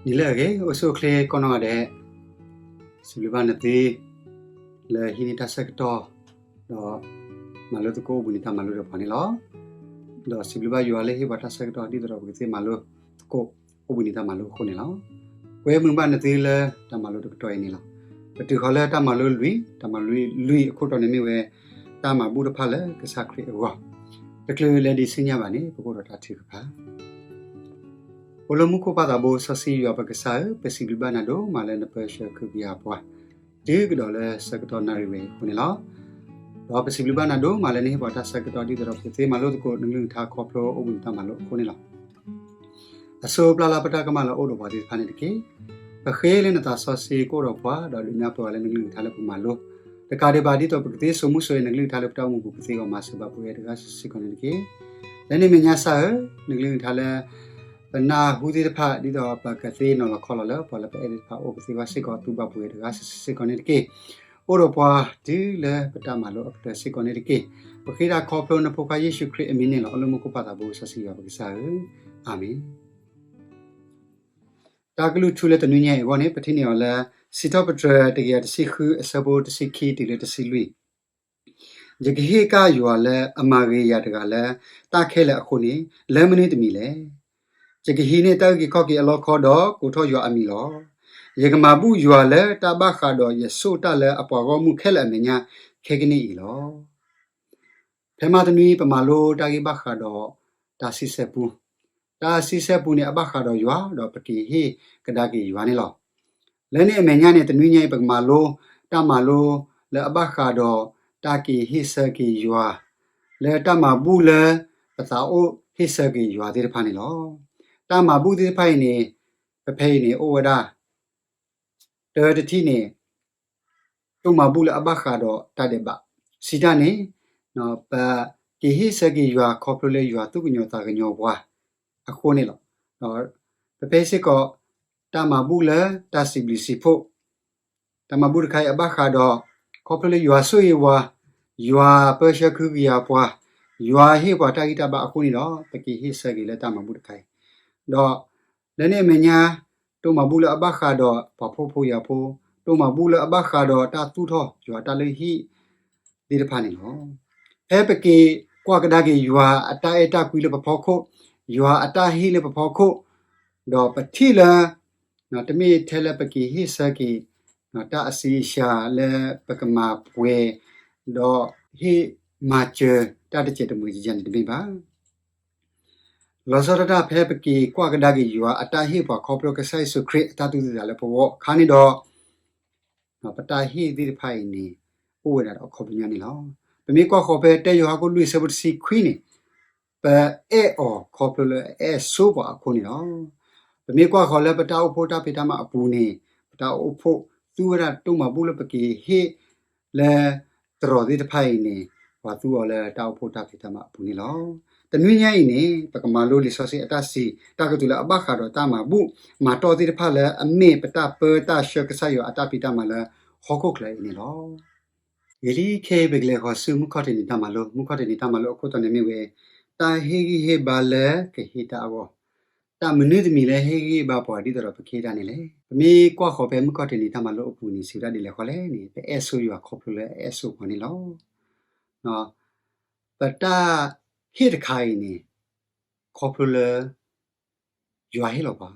နံၤလၢအဂ့ၤ အိၣ်ဆူၣ်အိၣ်ချ့ကိးနီၢ်ဂၤဒဲး, စံးဘျုးဘၣ်နသု လၢဟံးန့ၢ်တၢ်ဆၢကတီၢ် ဒီး မၤလိသကိးအိၣ်ဘှံးနံၤတၢ်မၤလိဒီးပှၤန့ၣ်လီၤ. ဒီးစံးဘျုးဘၣ်ယွၤလၢဟ့ၣ်ပှၤတၢ်ဆၢကတီၢ် ဒ်သိးဒီးပကသ့မၤလိသကိး အိၣ်ဘှံးနံၤတၢ်မၤလိအဃိန့ၣ်လီၤ. ကွဲမုာ်ဘၣ်နသုလၢတၢ်မၤလိတကတီၢ်အံၤန့ၣ်လီၤ. ပတုၤဃီၤလၢတၢ်မၤလိလွံၢ်, တၢ်မၤလိလွံၢ်အခိၣ်တီန့ၣ်မ့ၢ်ဝဲ တၢ်မၤဘူၣ်တဖၣ်လၢကစၢ်ခရံာ်အဂီၢ်, တချုးလဲၤဒံးဆူညါဘၣ်န့ၣ် ပကအိၣ်ဒီးတၢ်ထုကဖၣ် အိၣ်လၢမူခိၣ်ပၢ်သးဘိစီဆှံယွၤပကစၢ်ဧၢ, ပစံးဘျုးဘၣ်နၤဒိၣ်မးလၢနပၢဆှၢကဟုကယာ်ပှၤ တုၤကဒီးလၢဆၢကတီၢ်နၣ်ရံၣ်ဝဲအံၤအဃိန့ၣ်လီၤ. ဒီးပစံးဘျုးဘၣ်နၤဒိၣ်မးလၢနဟ့ၣ်ပှၤတၢ်ဆၢကတီၢ် ဒ်သိးဒီးပကသ့မၤလိသကိးနကလုၢ်ကထါခီဖျိအိၣ်ဘှံးနံၤတၢ်မၤလိအဃိန့ၣ်လီၤ. အစိပျၢ်လၢပတၢ်ကမၣ်လၢအိၣ်ဒီးပှၤသ့ၣ်တဖၣ်န့ၣ်တက့ၢ်. ပဃ့လၢနသးစီဆှံကအိၣ်ဒီးပှၤ ဒီးဒုးနၢ်ပၢၢ်ဝဲလၢနကလုၢ်ကထါလၢပကမၤလိ တကးဒံးဘၣ် ဒ်သိးပကသ့စိာ်မူစိာ်ဂဲၤနကလုၢ်ကထါလၢပတၢ်အိၣ်မူပူၤ ပသ့ဂီၢ်မၤစၢၤဘၣ်ပဝဲတဂၤစ့ၢ်ကီးန့ၣ်တက့ၢ်. လၢန့ၣ်အမဲာ်ညါစၢ်ဧၢ, နကလုၢ်ကထါလၢ ပနၢ်ဟူသ့ၣ်တဖၣ် ဒ်သိးပကသ့နီၤလီၤခီလီၤလၢပှၤလၢပအဲၣ်သ့ၣ်တဖၣ်အအိၣ် ပသ့ဘၣ်စ့ၢ်ကီး သူဘၣ်ပဝဲတဂၤစ့ၢ်ကီးန့ၣ်တက့ၢ်. အိၣ်ဒီးပှၤတုၤလၢပတၢ်မၤလိအကတၢၢ်စ့ၢ်ကီးန့ၣ်တက့ၢ်. ပဃ့တၢ်ခီဖျိနဖိခွါယ့ၣ်ၡူးခရံာ်အမံၤန့ၣ်လီၤ. အိၣ်လၢမူခိၣ်ပၢ်သးဘိစီဆှံယွၤပကစၢ်ဧၢ, အၤမ့ၣ်. တၢ်ကလုၢ်ထူလၢတနွံညါအံၤအဂီၢ်န့ၣ် ပထံၣ်န့ၢ်အီၤလၢ စံးထီၣ်ပတြၢၤတကယၤတဆံဃု အဆၢဖိတဆံခံတုၤလၢတဆံလွံၢ်. ယကဟ့ၣ်ကစၢ်ယွၤလၢအမၤဂ့ၤယၤတဂၤလၢတၢ်ခဲလၢာ်အဃိန့ၣ် လၢမနုၤတမံၤလဲၣ်. ယကဟံးန့ၢ်တၢ်အုၣ်က့ၤခီၣ်က့ၤအလီၢ်ခီ ဒီးကိးထီၣ်ယွၤအမံၤလီၤ. ယကမၤဘူၣ်ယွၤလၢတၢ်ဘၣ်ဃးဒီးယဆိၣ်တၢ်လၢအပှၤဂီၢ်မုၢ်ခဲလၢာ်အမဲာ်ညါ ခဲကနံၣ်အံၤလီၤ. ဖဲမဟါတနွံ ပမၤလိတၢ်ဂ့ၢ်ဘၣ်ဃးဒီး တၢ်စံးဆၢပူ, တၢ်စံးဆၢပူန့ၣ် အဘၣ်ဃးဒီးယွၤ ဒီးပက့ၤဟ့ၣ်ကဒါက့ၤယွၤန့ၣ်လီၤ. လၢန့ၣ်အမဲာ်ညါန့ၣ် တနွံညါအံၤ ပကမၤလိ တၢ်မၤလိလၢအဘၣ်ဃးဒီး တၢ်က့ၤဟ့ၣ်ဆၢက့ၤယွၤ လၢတၢ်မၤဘူၣ်လၢ ပသးအိၣ်ဟ့ၣ်ဆၢက့ၤယွၤသ့ၣ်တဖၣ်န့ၣ်လီၤ. တၢ်မၤဘူၣ်သ့ၣ်တဖၣ်အံၤန့ၣ် ပဖဲအံၤန့ၣ် အိၣ်ဝဲဒၣ် တၢတထံၣ်န့ၣ် တိၢ်မၤဘူၣ်လၢအဘၣ်ဃးဒီးတၢ်ဒဲးဘး, စံးတၢ်န့ၣ် ပက့ၤဟ့ၣ်ဆၢက့ၤယွၤခီဖျိလၢယွၤသူၣ်ကညီၤသးကညီၤပှၤအဃိန့ၣ်လီၤ. ပဖဲစ့ၢ်ကီး တၢ်မၤဘူၣ်လၢတၢ်စံးဘျုးစံးဖှိၣ်, တၢ်မၤဘူၣ်တခါအံၤအဘၣ်ဃးဒီး ခီဖျိလၢယွၤဆိၣ်ဂ့ၤပှၤ, ယွၤပၢဆှၢကဟုကယာ်ပှၤ, ယွၤဟ့ၣ်ပှၤတၢ်ဂံၢ်တၢ်ဘါအဃိန့ၣ်ဒီး ပက့ၤဟ့ၣ်ဆၢက့ၤလၢတၢ်မၤဘူၣ်တခါအံၤ, ဒီး လၢန့ၣ်အမဲာ်ညါ တိၢ်မၤဘူၣ်လၢအဘၣ်ဃးဒီးပှၤဖှီၣ်ဖိယာ်ဖိ, တိၢ်မၤဘူၣ်လၢအဘၣ်ဃးဒီးတၢ်သူၣ်ထီၣ်ယွၤတၢ်လုၢ်ဟံၣ်သ့ၣ်တဖၣ်န့ၣ်လီၤ. ဖဲပက့ၤကွၢ်ကဒါက့ၤယွၤအတၢ်အဲၣ်တၢ်ကွံလၢပဖီခိၣ်, ယွၤအတၢ်ဟ့ၣ်လၢပဖီခိၣ်, ဒီးပထံၣ်လၢ တမ့ၢ်ထဲလၢပက့ၤဟ့ၣ်ဆၢက့ၤ တၢ်အစံးအရှၤလၢပကမၤပှဲၤ ဒီးဟ့ၣ်မၤစၢၤတၢ်တစဲးတမှဲၤယၤန့ၣ်တမ့ၢ်ဘၣ်. လီၤဆီဒၣ်တၢ်ဖဲပက့ၤကွၢ်ကဒါက့ၤယွၤအတၢ်ဟ့ၣ်ပှၤခီဖျိကစၢ်ယ့ၣ်ၡူးခရံာ်အတၢ်သူၣ်သးလၢပဂီၢ်အခါန့ၣ်ဒီး ပတၢ်ဟ့ၣ်သ့ၣ်တဖၣ်အံၤန့ၣ် အိၣ်ဝဲဒၣ်ဒီးအခီပညီန့ၣ်လီၤ. ပမ့ၢ်ကွၢ်ဃီၤဖဲတၢယိၤဟၣ်ခိၣ်လွံၢ်အဆၢဖိတဆံခွံန့ၣ် ပအဲၣ်အီၤခီဖျိလၢအအဲၣ်ဆိပှၤအဃိန့ၣ်လီၤ. ပမ့ၢ်ကွၢ်ဃီၤလၢပတၢ်အိၣ်ဖှိၣ်တၢ်ဖံးတၢ်မၤအပူၤန့ၣ် ပတၢ်အိၣ်ဖှိၣ်သူဝဲဒၣ်တိၢ်မၤဘူၣ်လၢပက့ၤဟ့ၣ် လၢ တရီးသ့ၣ်တဖၣ်အံၤန့ၣ် ပှၤသူအီၤလၢတၢ်အိၣ်ဖှိၣ်တၢ်ဖံးတၢ်မၤအပူၤန့ၣ်လီၤ. တနွံညါအံၤန့ၣ် ပကမၤလိလံာ်စီဆှံအတၢ်စံးတၢ်ကတိၤလၢအဘၣ်ဃးဒီးတၢ်မၤဘူၣ် မၤတီၢ်သ့ၣ်တဖၣ်လၢအမ့ၢ်ပတၢ်ပၢတၢ်ဆှၢကစၢ်ယွၤအတၢ်ဖံးတၢ်မၤလၢဟီၣ်ခိၣ်ချၢအံၤန့ၣ်လီၤ. ဂ့ၤလံခဲအံၤ ပကလဲၤဃီၤဆူမုၢ်ခီၣ်ထံးနံၤတၢ်မၤလိ, မုၢ်ခီၣ်ထံးနံၤတၢ်မၤလိအခိၣ်တီန့ၣ်မ့ၢ်ဝဲ တၢ်ဟ့ၣ်ဂံၢ်ဟ့ၣ်ဘါလၢကဟ့ၣ်တၢ်အဂီၢ်, တၢ်မနုၤတမံၤလၢဟ့ၣ်ဂံၢ်ဟ့ၣ်ဘါပှၤဒ်သိးဒီးပကဟ့ၣ်တၢ်န့ၣ်လဲၣ်. ပမ့ၢ်ကွၢ်ဃီၤဖဲမုၢ်ခီၣ်ထံးနံၤတၢ်မၤလိအပူၤန့ၣ် စံးဝဲဒၣ်ဒ်လဲၣ်ဃီလဲၣ်န့ၣ် ပအဲၣ်ဆိယွၤခီဖျိလၢအအဲၣ်ဆိပှၤန့ၣ်လီၤ. ပတၢ်ဟ့ၣ်တခါအံၤန့ၣ် ခီဖျိလၢ ယွၤဟ့ၣ်လီၤပှၤ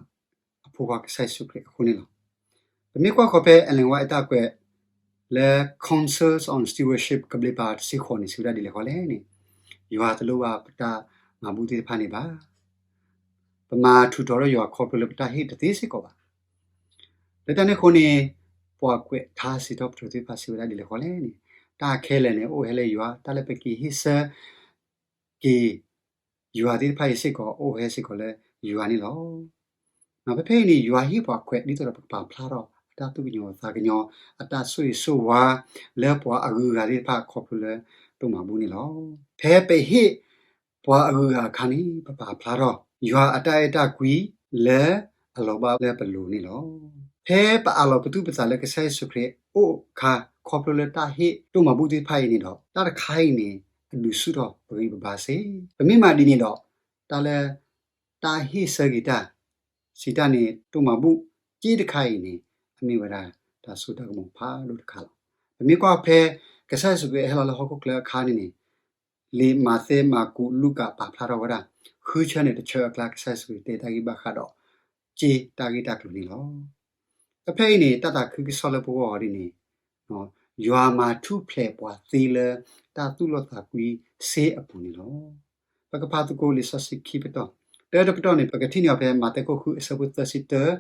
အဖိခွါကစၢ်ယ့ၣ်ၡူးခရံာ်အဃိန့ၣ်လီၤ. ပမ့ၢ်ကွၢ်ဃီၤဖဲ Ellen White အတၢ်ကွဲးလၢ Counsels on Stewardship ကဘျံးပၤတဆံဃိးန့ၣ် စံးဝဲဒၣ်ဒ်လဲၣ်ဃီလဲၣ်န့ၣ် ယွၤတလိၣ်ဘၣ်ပတၢ်မၤဘူၣ်သ့ၣ်တဖၣ်န့ၣ်ဘၣ်. ပမၤထူးထီၣ်ထီၣ်ယွၤခီဖျိလၢပတၢ်ဟ့ၣ်တသ့စ့ၢ်ကီးဘၣ်. လၢတၢ်န့ၣ်အဃိန့ၣ် ပှၤကွဲးထါစံးထီၣ်ပတြၢၤသ့ၣ်တဖၣ်စံးဝဲဒၣ်ဒ်လဲၣ်ဃီလဲၣ်န့ၣ် တၢ်ခဲလၢာ်န့ၣ် အိၣ်ဟဲလၢယွၤ, တၢ်လၢပက့ၤဟ့ၣ်ဆၢက့ၤ ယွၤသ့ၣ်တဖၣ်အံၤစ့ၢ်ကီး အိၣ်ဟဲစ့ၢ်ကီးလၢယွၤန့ၣ်လီၤ. ဖဲဖဲအံၤန့ၣ် ယွၤဟ့ၣ်ပှၤခွဲးဒ်သိးဒီးပကပာ်ဖျါထီၣ် အတၢ်သူၣ်ကညီၤသးကညီၤ အတၢ်ဆိၣ်ဂ့ၤဆိၣ်ဝါ လၢပှၤအဂုၤအဂၤသ့ၣ်တဖၣ်ခီဖျိလၢတိၢ်မၤဘူၣ်န့ၣ်လီၤ. ဖဲပဟ့ၣ်ပှၤအဂုၤအဂၤအခါန့ၣ် ပပာ်ဖျါထီၣ် ယွၤအတၢ်အဲၣ်တၢ်ကွံလၢအလီၤဘၣ်လၢပလိၤန့ၣ်လီၤ. ဖဲပအးလီၤပသူၣ်ပသးလၢကစၢ်ယ့ၣ်ၡူးခရံာ်အအိၣ်အခါ ခီဖျိလၢတၢ်ဟ့ၣ်တိၢ်မၤဘူၣ်သ့ၣ်တဖၣ်အံၤန့ၣ်ဒီး တၢ်တခါအံၤန့ၣ် အဒုးဆူၣ်ထီၣ်ပဂံၢ်ပဘါစ့ၢ်. ပမ့ၢ်မၤဒ်န့ၣ်ဒီး တၢ်လၢ တၢ်ဟ့ၣ်ဆၢက့ၤတၢ် စံးတၢ်န့ၣ် တိၢ်မၤဘူၣ်စ့တခါအံၤန့ၣ် အမ့ၢ်ဝဲဒၣ်တၢ်စိတၢ်ကမီၤဖးဒိၣ်တခါလီၤ. ပမ့ၢ်ကွၢ်ဖဲ ကစၢ်ယ့ၣ်ၡူးခရံာ်အဟဲလီၤလၢဟီၣ်ခိၣ်ချၢအခါန့ၣ်န့ၣ် လံာ်မးသဲ မၢ်ကူး လူၤကၣ် ပာ်ဖျါထီၣ်ဝဲဒၣ် ဃုဆၢန့ၣ်တဆၢအကျါ ကစၢ်ယ့ၣ်ၡူးခရံာ်တဲတၢ်ဂ့ၢ်ဘၣ်ဃးဒီး စ့တၢ်ဂ့ၢ်တၢ်ကျိၤန့ၣ်လီၤ. ဖဲအံၤန့ၣ် တၢ်သးခုကစီၣ်လၢပဂီၢ်အံၤဒ်န့ၣ် ယွၤမၤထူၣ်ဖျဲးပှၤသ့လၢ တၢ်သူၣ်လီသးကွံစ့အပူၤန့ၣ်လီၤ. ပကဖးသကိးလံာ်စီဆှံခံပတီၢ်, တၢတပတီၢ်န့ၣ် ပကထံၣ်န့ၢ်အီၤဖဲ မးသဲခိၣ်ဃု အဆၢဖိသၢဆံတၢ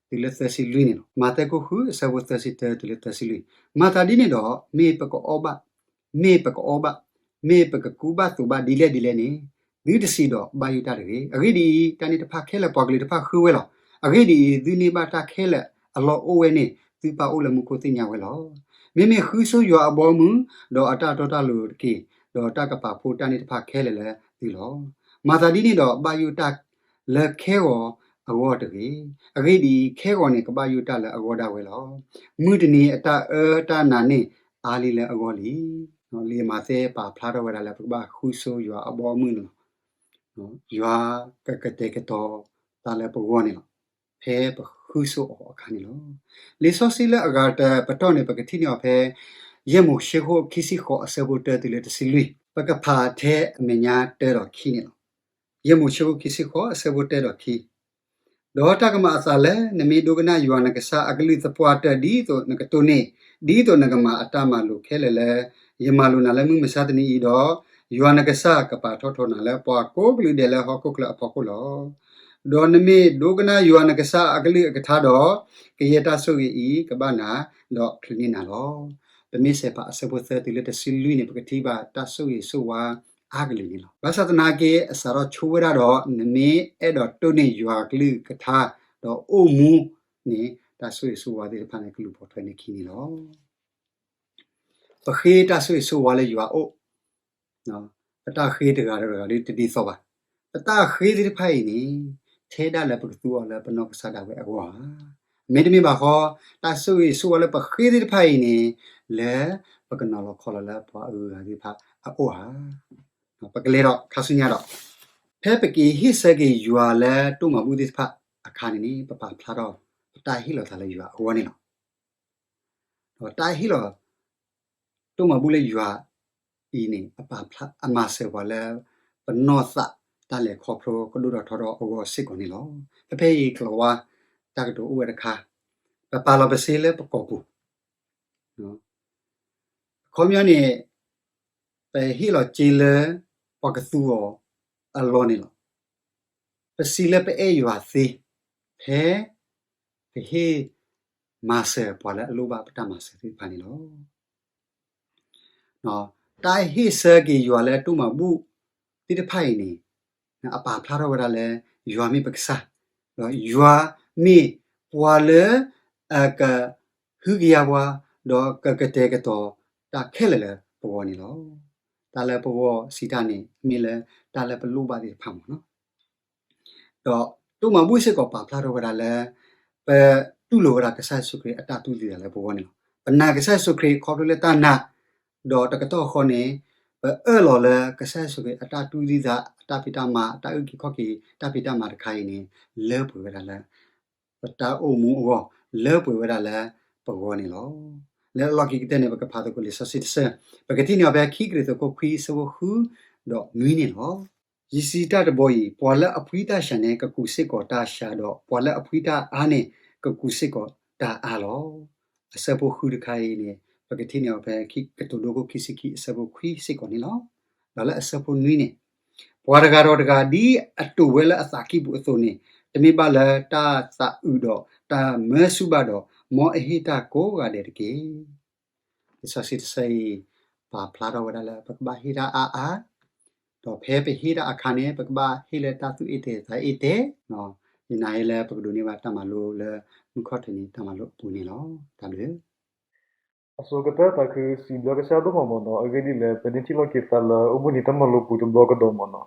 တုၤလၢသၢဆံလွံၢ်န့ၣ်လီၤ. မးသဲခိၣ်ဃု အဆၢဖိသၢဆံတၢ တုၤလၢသၢဆံလွံၢ်, မၤသးဒ်န့ၣ်ဒီး မ့ၢ်ပကအီၣ်ဘၣ်, မ့ၢ်ပကအီဘၣ်, မ့ၢ်ပကကူဘၣ်သိးဘၣ်ဒ်လဲၣ်ဒ်လဲၣ်န့ၣ် သုတစံးဒီးဘၣ်ယိၣ်တၢ်တဂ့ၤ. အဂ့ၢ်ဒ်အံၤ, တၢ်န့ၣ်တဖၣ်ခဲလၢာ်ပှၤကလုာ်တဖၣ်ဃုဝဲလီၤ. အဂ့ၢ်ဒ်အံၤ, သုန့ၢ်ဘၣ်တၢ်ခဲလၢာ်အလီၢ်အိၣ်ဝဲန့ၣ် သုပၢ်အိၣ်လၢမူခိၣ်သ့ၣ်ညါဝဲလီၤ. မ့မ့ၢ်ဃုဆိယွၤအဘီအမုၢ်, ဒီးအတၢ်တီတၢ်လိၤတက့ၢ်, ဒီးတၢ်ကပာ်ဖှိၣ်တၢ်န့ၣ်တဖၣ်ခဲလၢာ်လၢသုလီၤ. မၤသးဒ်န့ၣ်ဒီးဘၣ်ယိၣ်တၢ်လၢခဲဂီၤအဂီၢ်တဂ့ၤ. အဂ့ၢ်ဒ်အံၤ, ခဲဂီၤန့ၣ်ကဘၣ်ယိၣ်တၢ်လၢအဂီၢ်ဒၣ်ဝဲလီၤ. မုၢ်တနံၤအတၢ်အၢတၢ်နးန့ၣ်အါလံလၢအဂီၢ်လံ. လံာ်မးသဲပာ်ဖျါထီၣ်ဝဲဒၣ်လၢ ပကဘၣ်ဃုဆိယွၤအဘီအမုၢ်န့ၣ်လီၤ. ယွၤကကတဲာ်ကတီၤတၢ်လၢပဂီၢ်န့ၣ်လီၤ. ဖဲပဃုဆိအီၤအခါန့ၣ်လီၤ. လံာ်စီဆှံလၢအဂၤတပတီၢ်န့ၣ် ပကထံၣ်န့ၢ်အီၤဖဲ ယဲၢ်မိၤၡ့ခိၣ်ခံဆံဃိး အဆၢဖိတၢတုၤလၢတဆံလွံၢ်, ပကဖးထဲအမဲာ်ညါတၢဒီးခံန့ၣ်လီၤ. ယဲၢ်မိၤၡ့ခိၣ်ခံဆံဃိး အဆၢဖိတၢဒီးခံ ဒီးတၢ်ကမၤအသးလၢ နမ့ၢ်ဒိကနၣ်ယွၤနကစၢ်အကလုၢ်သပှၢ်တၢၢ် ဒ်သိးနကတိၢ်န့ၢ်, ဒ်သိးနကမၤအတၢ်မၤလိာ်ခဲလၢာ်လၢ ယမၤလိာ်နၤလၢမုၢ်မဆါတနံၤအံၤဒီး, ယွၤနကစၢ်ကပာ်ထီၣ်ထီနၤလၢပှၤကိးကလုာ်ဒဲးလၢဟီၣ်ခိၣ်ချၢအဖီခိၣ်လီၤ. ဒီးနမ့ၢ်ဒိကနၣ်ယွၤနကစၢ်အကလုၢ်အကထါဒီး, ကယဲၢ်တၢ်ဆိၣ်ဂ့ၤအံၤကဘၣ်နၤ, ဒီးချုးန့ၢ်နၤလီၤ. ပမ့ၢ်ဆဲးဖးအဆၢဖိသၢတုၤလၢတဆံလွံၢ်န့ၣ် ပကထံၣ်ဘၣ်တၢ်ဆိၣ်ဂ့ၤဆိၣ်ဝါအါကလုာ်န့ၣ်လီၤ. ဘၣ်ဆၣ်သနာ်က့ အစးထီၣ်ဆိဝဲဒၣ်ဒီး နမ့ၢ်အဲၣ်ဒိးတိၢ်န့ၢ်ယွၤကလုၢ်ကထါ ဒီးအိၣ်မူန့ၣ် တၢ်ဆိၣ်ဂ့ၤဆိၣ်ဝါသ့ၣ်တဖၣ်န့ၣ် ကလူၤပိာ်ထွဲန့ၢ်ခံန့ၣ်လီၤ. ပဃ့တၢ်ဆိၣ်ဂ့ၤဆိၣ်ဝါလၢယွၤအအိၣ်, ပတၢ်ဃ့တဂၤဒီးတဂၤဒ်တဒ်သိးဘၣ်. ပတၢ်ဃ့သ့ၣ်တဖၣ်အံၤန့ၣ် ထဲဒၣ်လၢပကသူအီၤလၢပနီၢ်ကစၢ်ဒၣ်ဝဲအဂီၢ်ဧါ. မ့တမ့ၢ်ဘၣ်ဃီ, တၢ်ဆိၣ်ဂ့ၤဆိၣ်ဝါလၢပဃ့သ့ၣ်တဖၣ်အံၤန့ၣ် လၢပကနီၤလီၤခီလီၤလၢပှၤအဂုၤအဂၤသ့ၣ်တဖၣ်အအိၣ်ဧါ. ပကလဲၤဒီးခါဆူညါဒီး, ဖဲပက့ၤဟ့ၣ်ဆၢက့ၤယွၤလၢတိၢ်မၤဘူၣ်သ့ၣ်တဖၣ်အခါန့ၣ်န့ၣ် ပပာ်ဖျါထီၣ် ပတၢ်ဟ့ၣ်လီၤသးလၢယွၤအဂီၢ်န့ၣ်လီၤ. ဒီးတၢ်ဟ့ၣ်လီၤ တိၢ်မၤဘူၣ်လၢယွၤအံၤန့ၣ် အမၤစၢၤပှၤလၢ ပနီၢ်သးတၢ်လဲၤခီဖျိကဒိၣ်ထီၣ်ထီထီၣ်အဂီၢ်စ့ၢ်ကီးန့ၣ်လီၤ. ဖဲဖဲအံၤ ကလီၤဝါတၢ်ကတိၤအိၣ်ဝဲတခါ, ပပာ်လီၤပစ့လၢပကိာ်ပူၤ, အခီပညီန့ၣ် ပဟ့ၣ်လီၤစ့လၢပှၤကသူအီၤအလီၢ်န့ၣ်လီၤ. ပစံးလၢပအဲၣ်ယွၤသ့, ဖဲပဟ့ၣ်မၤစၢၤပှၤလၢအလိၣ်ဘၣ်ပတၢ်မၤစၢၤသ့ၣ်တဖၣ်န့ၣ်လီၤ. တၢ်ဟ့ၣ်ဆၢက့ၤယွၤလၢတိၢ်မၤဘူၣ်သ့ၣ်တဖၣ်အံၤန့ၣ် အပာ်ဖျါထီၣ်ဝဲဒၣ်လၢ ယွၤမ့ၢ်ပကစၢ်, ဒီးယွၤမ့ၢ်ပှၤလၢအကဟုကယာ်ပှၤ, ဒီးကကတဲာ်ကတီၤတၢ်ခဲလၢာ်လၢပဂီၢ်န့ၣ်လီၤ. တၢ်လၢပဂီၢ်စံးတၢ်န့ၣ် မ့ၢ်လၢတၢ်လၢပလိၣ်ဘၣ်သ့ၣ်တဖၣ်မ့ၢ်နီၤ. ဒီးတိၢ်မၤဘူၣ်စ့ၢ်ကီးပာ်ဖျါထီၣ်ဝဲဒၣ်လၢ ပတူၢ်လိာ်ဝဲဒၣ်ကစၢ်ယ့ၣ်ၡူးခရံာ်အတၢ်တူၢ်သံသးလၢပဂီၢ်န့ၣ်လီၤ. ပနာ်ကစၢ်ယ့ၣ်ၡူးခရံာ်ခီဖျိလၢတၢ်နာ်, ဒီးတကတီၢ်ဃီန့ၣ် ပအၢၣ်လီၤလၢကစၢ်ယ့ၣ်ၡူးခရံာ်အတၢ်တူၢ်သံသး အတၢ်ဖံးတၢ်မၤ အတၢ်အုၣ်က့ၤခီၣ်က့ၤ တၢ်ဖံးတၢ်မၤတခါအံၤန့ၣ် လၢပှဲၤဝဲဒၣ်လၢ ပတၢ်အိၣ်မူအဂီၢ် လၢပှဲၤဝဲဒၣ်လၢပဂီၢ်န့ၣ်လီၤ. လၢအလီၢ်ခံကတၢၢ်န့ၣ် ပကဖးသကိးလံာ်စီဆှံတဆၢ, ပကထံၣ်န့ၢ်အီၤဖဲခံကရံၣ်သူးခိၣ်ခွံ အဆၢဖိဃုဒီးနွံန့ၣ်လီၤ. ယစံးတၢ်တဘီအံၤ, ပှၤလၢအဖှံတၢ်စှၤန့ၣ် ကကူးစ့ၢ်ကီးတၢ်စှၤဒီး ပှၤလၢအဖှံတၢ်အါန့ၣ် ကကူးစ့ၢ်ကီးတၢ်အါလီၤ. အဆၢဖိဃုတခါအံၤန့ၣ် ပကထံၣ်န့ၢ်အီၤဖဲခံကတိၤဒိခိၣ်ခံဆံခံ အဆၢဖိခွံစ့ၢ်ကီးန့ၣ်လီၤ. ဒီးလၢအဆၢဖိနွံန့ၣ် ပှၤတဂၤဒီးတဂၤ ဒ်အတိာ်ဝဲလၢအသးကံၢ်ပူၤအသိးန့ၣ် တမ့ၢ်ဘၣ်လၢတၢ်သးအုးဒီးတၢ်မၢဆူၣ်ဘၣ်ဒီး မ်အဟ့ၣ်တၢ်ကိးဂၤဒဲးတက့ၢ်. လံာ်စီဆှံတဆၢအံၤ ပာ်ဖျါထီၣ်ဝဲဒၣ်လၢ ပကဘၣ်ဟ့ၣ်တၢ်အါအါ, ဒီးဖဲပဟ့ၣ်တၢ်အခါန့ၣ် ပကဘၣ်ဟ့ၣ်လၢတၢ်သူၣ်အ့ၣ်တဲာ်သးအ့ၣ်တဲာ်, ယနာ်ဟဲလၢပကဒိးန့ၢ်ဘၣ်တၢ်မၤလိလၢ မုၢ်ခီၣ်ထံးနံၤတၢ်မၤလိအပူၤန့ၣ်လီၤ. တၢ်ဘျုး အစိၤကတၢၢ်သးခုစံးဘျုးကစၢ်ဒိၣ်မးမ့ၢ်နီၤ, အဂ့ၢ်ဒ်လဲၣ် ပန့ၢ်ထံၣ်လိာ်က့ၤသးလၢ အိၣ်ဘှံးနံၤတၢ်မၤလိပူၤတဘျီကဒီးမ့ၢ်နီၤ,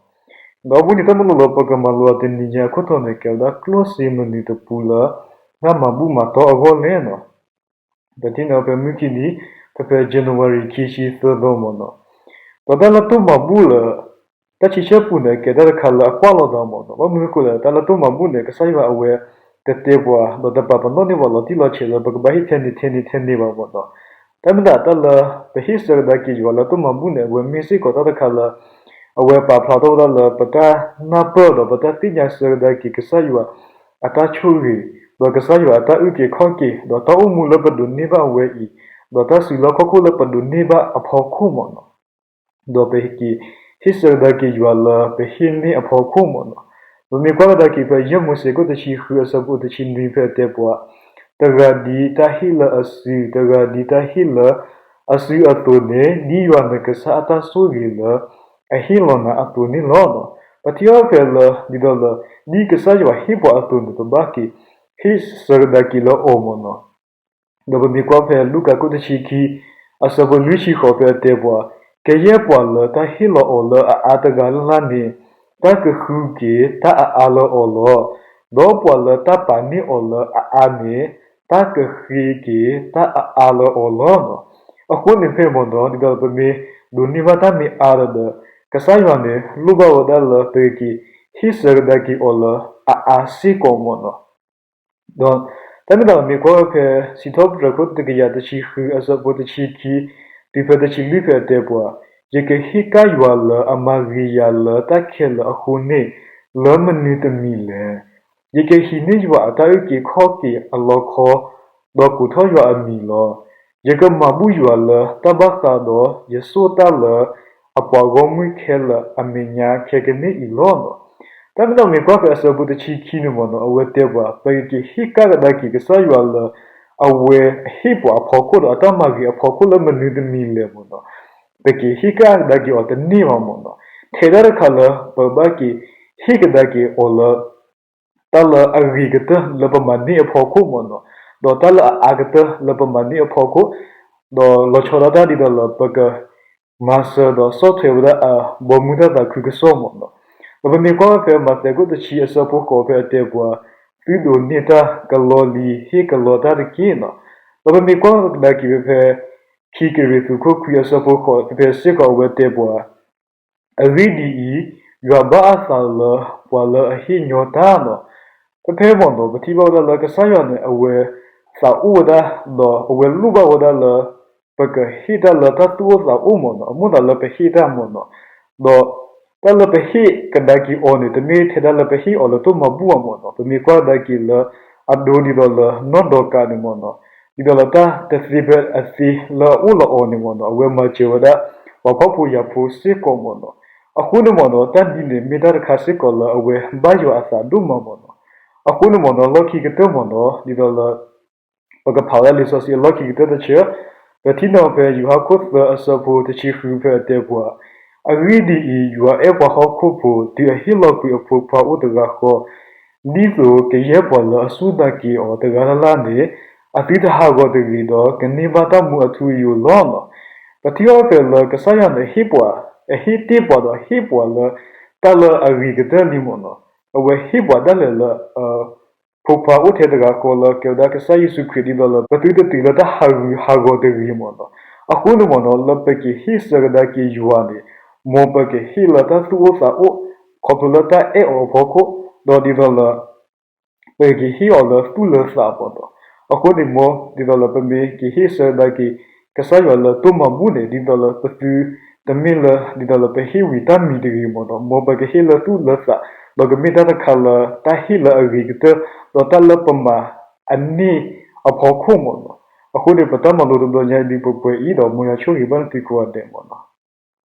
ဒီးအိၣ်ဘှံးနံၤတၢ်မၤလိလၢပကမၤလိအီၤတနံၤညါအခိၣ်တီန့ၣ် ကဲဝဲဒၣ်ကျိၣ်စ့မနုၤတပူၤလၢ တၢ်မၤဘူၣ်မၤတီၢ်အဂီၢ်လဲၣ်နီၤ. ပထံၣ်န့ၢ်အီၤဖဲမုၢ်ခံနံၤ ဖဲဖဲ January ခံဆံသၢသီမ့ၢ်နီၤ, ဒီးတၢ်လၢတိၢ်မၤဘူၣ်လၢ တၢ်ဆံဆၢပူၤန့ၣ် ကဲတၢ်တခါလၢအကွၢ်လီၤသးမ့ၢ်နီၤ, ဘၣ်မနုၤအဃိလဲၣ် တၢ်လၢတိၢ်မၤဘူၣ်န့ၣ် ကစၢ်ယွၤအဝဲ တတဲပှၤ ဒီးတပာ်ပနီၣ်န့ၢ်ပှၤလီၤတံၢ်လီၤဆဲးလၢ ပကဘၣ်ဟ့ၣ်ထဲန့ၣ်ထဲန့ၣ်ထဲန့ၣ်ဘၣ်မ့ၢ်နီၤ. တၢ်မ့ၢ်ဒၣ်တၢ်လၢ ပဟ့ၣ်ဆၢကဒါက့ၤယွၤလၢတၢ်မၤဘူၣ်န့ၣ် အဝဲမ့ၢ်စ့ၢ်ကီးတၢ်တခါလၢ အဝဲပာ်ဖျါထီၣ်ဝဲဒၣ်လၢ ပတၢ်နၢ်ပၢၢ်ဒီးပတၢ်သ့ၣ်ညါဆၢကဒါက့ၤ ကစၢ်ယွၤအတၢ်ဆိၣ်ဂ့ၤ, ဒီးကစၢ်ယွၤအတၢ်အုၣ်က့ၤခီၣ်က့ၤ, ဒီးတၢ်အိၣ်မူလၢပဒိးန့ၢ်ဘၣ်ဝဲအံၤ, ဒီးတၢ်စုလီၢ်ခီၣ်ခိၣ်လၢပဒိးန့ၢ်ဘၣ်အဖီခိၣ်မ့ၢ်နီၤ. ဒီးပက့ၤဟ့ၣ်ဆၢကဒါက့ၤယွၤလၢပဟ့ၣ်န့ၢ်အဖီခိၣ်မ့ၢ်နီၤ. ပမ့ၢ်ကွၢ်ကဒါက့ၤဖဲ ယဲၢ်မိၤၡ့ခိၣ်တဆံဃုအဆၢဖိတဆံနွံဖဲအတဲပှၤ, တဂၤဒ်တၢ်ဟ့ၣ်လၢအစု, တဂၤဒ်တၢ်ဟ့ၣ်လၢအစုအသိးန့ၣ်, ဒ်ယွၤနကစၢ်အတၢ်ဆိၣ်ဂ့ၤလၢ အဟ့ၣ်လီၤနၤအသိးန့ၣ်လီၤ. ပထံၣ်အီၤဖဲလၢ ဒ်သိးလၢ ဒ်ကစၢ်ယွၤဟ့ၣ်ပှၤအသိးန့ၣ် ပဘၣ်က့ၤဟ့ၣ်ဆၢကဒါက့ၤလၢအီၤမ့ၢ်နီၤ. ဒီးပမ့ၢ်ကွၢ်ဖဲလူၤကၣ်ခိၣ်တဆံခံ အဆၢဖိလွံၢ်ဆံဃိးဖဲအတဲပှၤ, ကယဲၢ်ပှၤလၢတၢ်ဟ့ၣ်လီၤအီၤလၢအအါတဂၤလၢ်လၢ်န့ၣ်, တၢ်ကဃုက့ၤတၢ်အအါလၢအီၤလီၤ. ဒီးပှၤလၢတၢ်ပာ်န့ၢ်အီၤလၢအအါန့ၣ်, တၢ်ကဃ့က့ၤတၢ်အအါလၢအီၤလီၤ. အဃိန့ၣ်ဖဲမ့ၢ်နီၤ ဒ်သိးပမ့ၢ်ဒိးန့ၢ်ဘၣ်တၢ်မ့ၢ်အါဒီး ကစၢ်ယွၤန့ၣ် လိၣ်ဘၣ်ဝဲဒၣ်လၢပက့ၤဟ့ၣ်ဆၢကဒါက့ၤအီၤလၢအအါစ့ၢ်ကီးမ့ၢ်နီၤ. ဒီးတၢ်မ့ၢ်ဒၣ်ပမ့ၢ်ကွၢ်ဖဲ စံးထီၣ်ပတြၢၤခိၣ်တကယၤတဆံဃု အဆၢဖိတဆံခံ တုၤဖဲတဆံလွံၢ်ဖဲအတဲပှၤ, ယကဟ့ၣ်ကၣ်ယွၤလၢအမၤဂ့ၤယၤလၢတၢ်ခဲလၢာ်အဃိန့ၣ် လၢမနုၤတမံၤလဲၣ်. ယကဟံးန့ၢ်ယွၤအတၢ်အုၣ်က့ၤခီၣ်က့ၤအလီခီ, ဒီးကိးထီၣ်ယွၤအမံၤလီၤ. ယကမၤဘူၣ်ယွၤလၢတၢ်ဘၣ်ဃးဒီး ယစိာ်တၢ်လၢအပှၤဂီၢ်မုၢ်ခဲလၢာ်အမဲာ်ညါခဲကနံၣ်အံၤလီၤ. တၢ်မ့ၢ်ဒၣ်ပမ့ၢ်ကွၢ်ဖဲအဆၢဖိတဆံခံန့ၣ်မ့ၢ်နီၤ အဝဲတဲပှၤ ပကက့ၤဟ့ၣ်ကၣ်ကဒါက့ၤကစၢ်ယွၤလၢ အဝဲအဟ့ၣ်ပှၤအဖီခိၣ်ဒီး အတၢ်မၤဂ့ၤအဖီခိၣ်လၢမနုၤတမံၤလဲၣ်မ့ၢ်နီၤ, ပက့ၤဟ့ၣ်ကၣ်ကဒါက့ၤအီၤတန့ၢ်ဘၣ်မ့ၢ်နီၤ. ထဲဒၣ်တခါလၢ ပဘၣ်က့ၤဟ့ၣ်ကဒါက့ၤအီၤလၢ တၢ်လၢအဂ့ၤကတၢၢ်လၢပမၤန့ၢ်အဖီခိၣ်မ့ၢ်နီၤ, ဒီးတၢ်လၢအအါကတၢၢ်လၢပမၤန့ၢ်အဖီခိၣ်, ဒီးလီၤဆီဒၣ်တၢ်ဒ်သိးလၢပက မၤစၢၤဒီးဆီၣ်ထွဲဝဲဒၣ်အဘီမုၢ်တၢ်သးခုကစီၣ်မ့ၢ်နီၤ. ဒီးပမ့ၢ်ကွၢ်ဖဲမးသဲခိၣ်တဆံအဆၢဖိဃိးဖဲအတဲပှၤ, သုဒိးန့ၢ်တၢ်ကလီလံ ဟ့ၣ်ကလီတၢ်တက့ၢ်နီၤ. ဒီးပမ့ၢ်ကွၢ်ကဒါက့ၤဖဲ ခံကရံၣ်သူးခိၣ်ခွံအဆၢဖိဃိးဖဲစ့ၢ်ကီးအဝဲတဲပှၤ အဂ့ၢ်ဒ်အံၤ, ယွၤဘၣ်အသးလၢပှၤလၢအဟ့ၣ်ညီတၢ်လီၤ. ဖဲဖဲမ့ၢ်နီၤ ပထံၣ်ဘၣ်ဝဲဒၣ်လၢကစၢ်ယွၤန့ၣ် အဝဲသးအိၣ်ဝဲဒၣ် ဒီးအဝဲလိၣ်ဘၣ်ဝဲဒၣ်လၢ ပကဟ့ၣ်တၢ်လၢတၢ်သူၣ်အိၣ်သးအိၣ်မ့ၢ်နီၤ, အမိၣ်သးလၢပဟ့ၣ်တၢ်မ့ၢ်နီၤ, ဒီးတၢ်လၢပဟ့ၣ်ကဒါက့ၤအီၤန့ၣ် တမ့ၢ်ထဲဒၣ်လၢပဟ့ၣ်အီၤလၢတၢ်မၤဘူၣ်ဘၣ်မ့ၢ်နီၤ, ပမ့ၢ်ကွၢ်ကဒါက့ၤလၢ အဒိဒ်သိးလၢနီၢ်ဒီကၤန့ၣ်မ့ၢ်နီၤ, ဒ်သိးလၢတၢ်တသ့ဖဲအသ့လၢအအိၣ်လၢအီၤန့ၣ်မ့ၢ်နီၤ, အဝဲမၤစၢၤဝဲဒၣ် ပှၤဖှီၣ်ဖိယာ်ဖိစ့ၢ်ကီးမ့ၢ်နီၤ. အဃိန့ၣ်မ့ၢ်နီၤ တၢ်ဒ်န့ၣ်မ့ၢ်တၢ်တခါစ့ၢ်ကီးလၢအဝဲဘၣ်ယွၤအသးဒိၣ်မးမ့ၢ်နီၤ. အဃိန့ၣ်မ့ၢ်နီၤ လီၢ်ခံကတၢၢ်မ့ၢ်နီၤ ဒ်သိးလၢ ပကဖးဝဲဒၣ်လံာ်စီဆှံအလီၢ်ခံကတၢၢ်တဆၢ, ပထံၣ်န့ၢ်ဖဲယိၤဟၣ်ခိၣ်သၢအဆၢဖိတဆံဃုဖဲအတဲပှၤ, အဂ့ၢ်ဒ်အံၤ, ယွၤအဲၣ်ပှၤဟီၣ်ခိၣ်ဖိ တုၤအဟ့ၣ်လီၤကွံာ်အဖိခွါအိၣ်တဂၤဃီ, ဒ်သိးကယဲၢ်ပှၤလၢအစူၢ်နာ်က့ၤအီၤတဂၤလၢ်လၢ်န့ၣ်, အသုတဟးဂီၤတဂ့ၤဒီး ကန့ၢ်ဘၣ်တၢ်မူအထူအယိာ်လီၤနီၤ. ပထံၣ်အီၤဖဲလၢကစၢ်ယွၤန့ၣ်ဟ့ၣ်ပှၤ, အဟ့ၣ်တ့ၢ်ပှၤဒီးဟ့ၣ်ပှၤလၢ တၢ်လၢအဂ့ၤကတၢၢ်လံမ့ၢ်နီၤ. အဝဲဟ့ၣ်ပှၤဒၣ်လဲာ်လၢ ဖိခွါအိၣ်ထဲတဂၤဃီလၢကဲဝဲဒၣ်ကစၢ်ယ့ၣ်ၡူးခရံာ်ဒ်သိးလၢ ပသုတတုၤလၢတၢ်ဟးဂူာ်ဟးဂီၤတဂ့ၤမ့ၢ်နီၤ. အဃိန့ၣ်မ့ၢ်နီၤ လၢပကဟ့ၣ်ဆၢကဒါက့ၤယွၤန့ၣ် မ်ပကဟ့ၣ်လၢတၢ်သူၣ်အိၣ်သးအိၣ် ခီဖျိလၢတၢ်အဲၣ်အီၤအဖီခိၣ်, ဒီးဒ်သိးလၢ ပကဟ့ၣ်အီၤလၢသူၣ်လၢသးမ့ၢ်နီၤ. အဃိန့ၣ်မ် ဒ်သိးလၢပမ့ၢ်ကဟ့ၣ်ဆၢကဒါက့ၤ ကစၢ်ယွၤလၢတၢ်မၤဘူၣ်န့ၣ် ဒ်သိးလၢပသု တမ့ၢ်လၢ ဒ်သိးလၢပဟ့ၣ်ဝံၤတၢ်မံၤတဂ့ၤမ့ၢ်နီၤ, မ်ပကဟ့ၣ်လၢသူၣ်လၢသး, ဒီးကမ့ၢ်တၢ်တခါလၢတၢ်ဟ့ၣ်လၢအဂ့ၤကတၢၢ်, ဒီးတၢ်လၢပမၤအန့ၢ်အဖီခိၣ်မ့ၢ်နီၤ. အဃိန့ၣ် ပတၢ်မၤလိတဘျီညါအံၤဒ်ပပှဲၤအံၤ ဒီးမ်ယွၤဆိၣ်ဂ့ၤဘၣ်နသုကိးဂၤဒဲးမ့ၢ်နီၤ.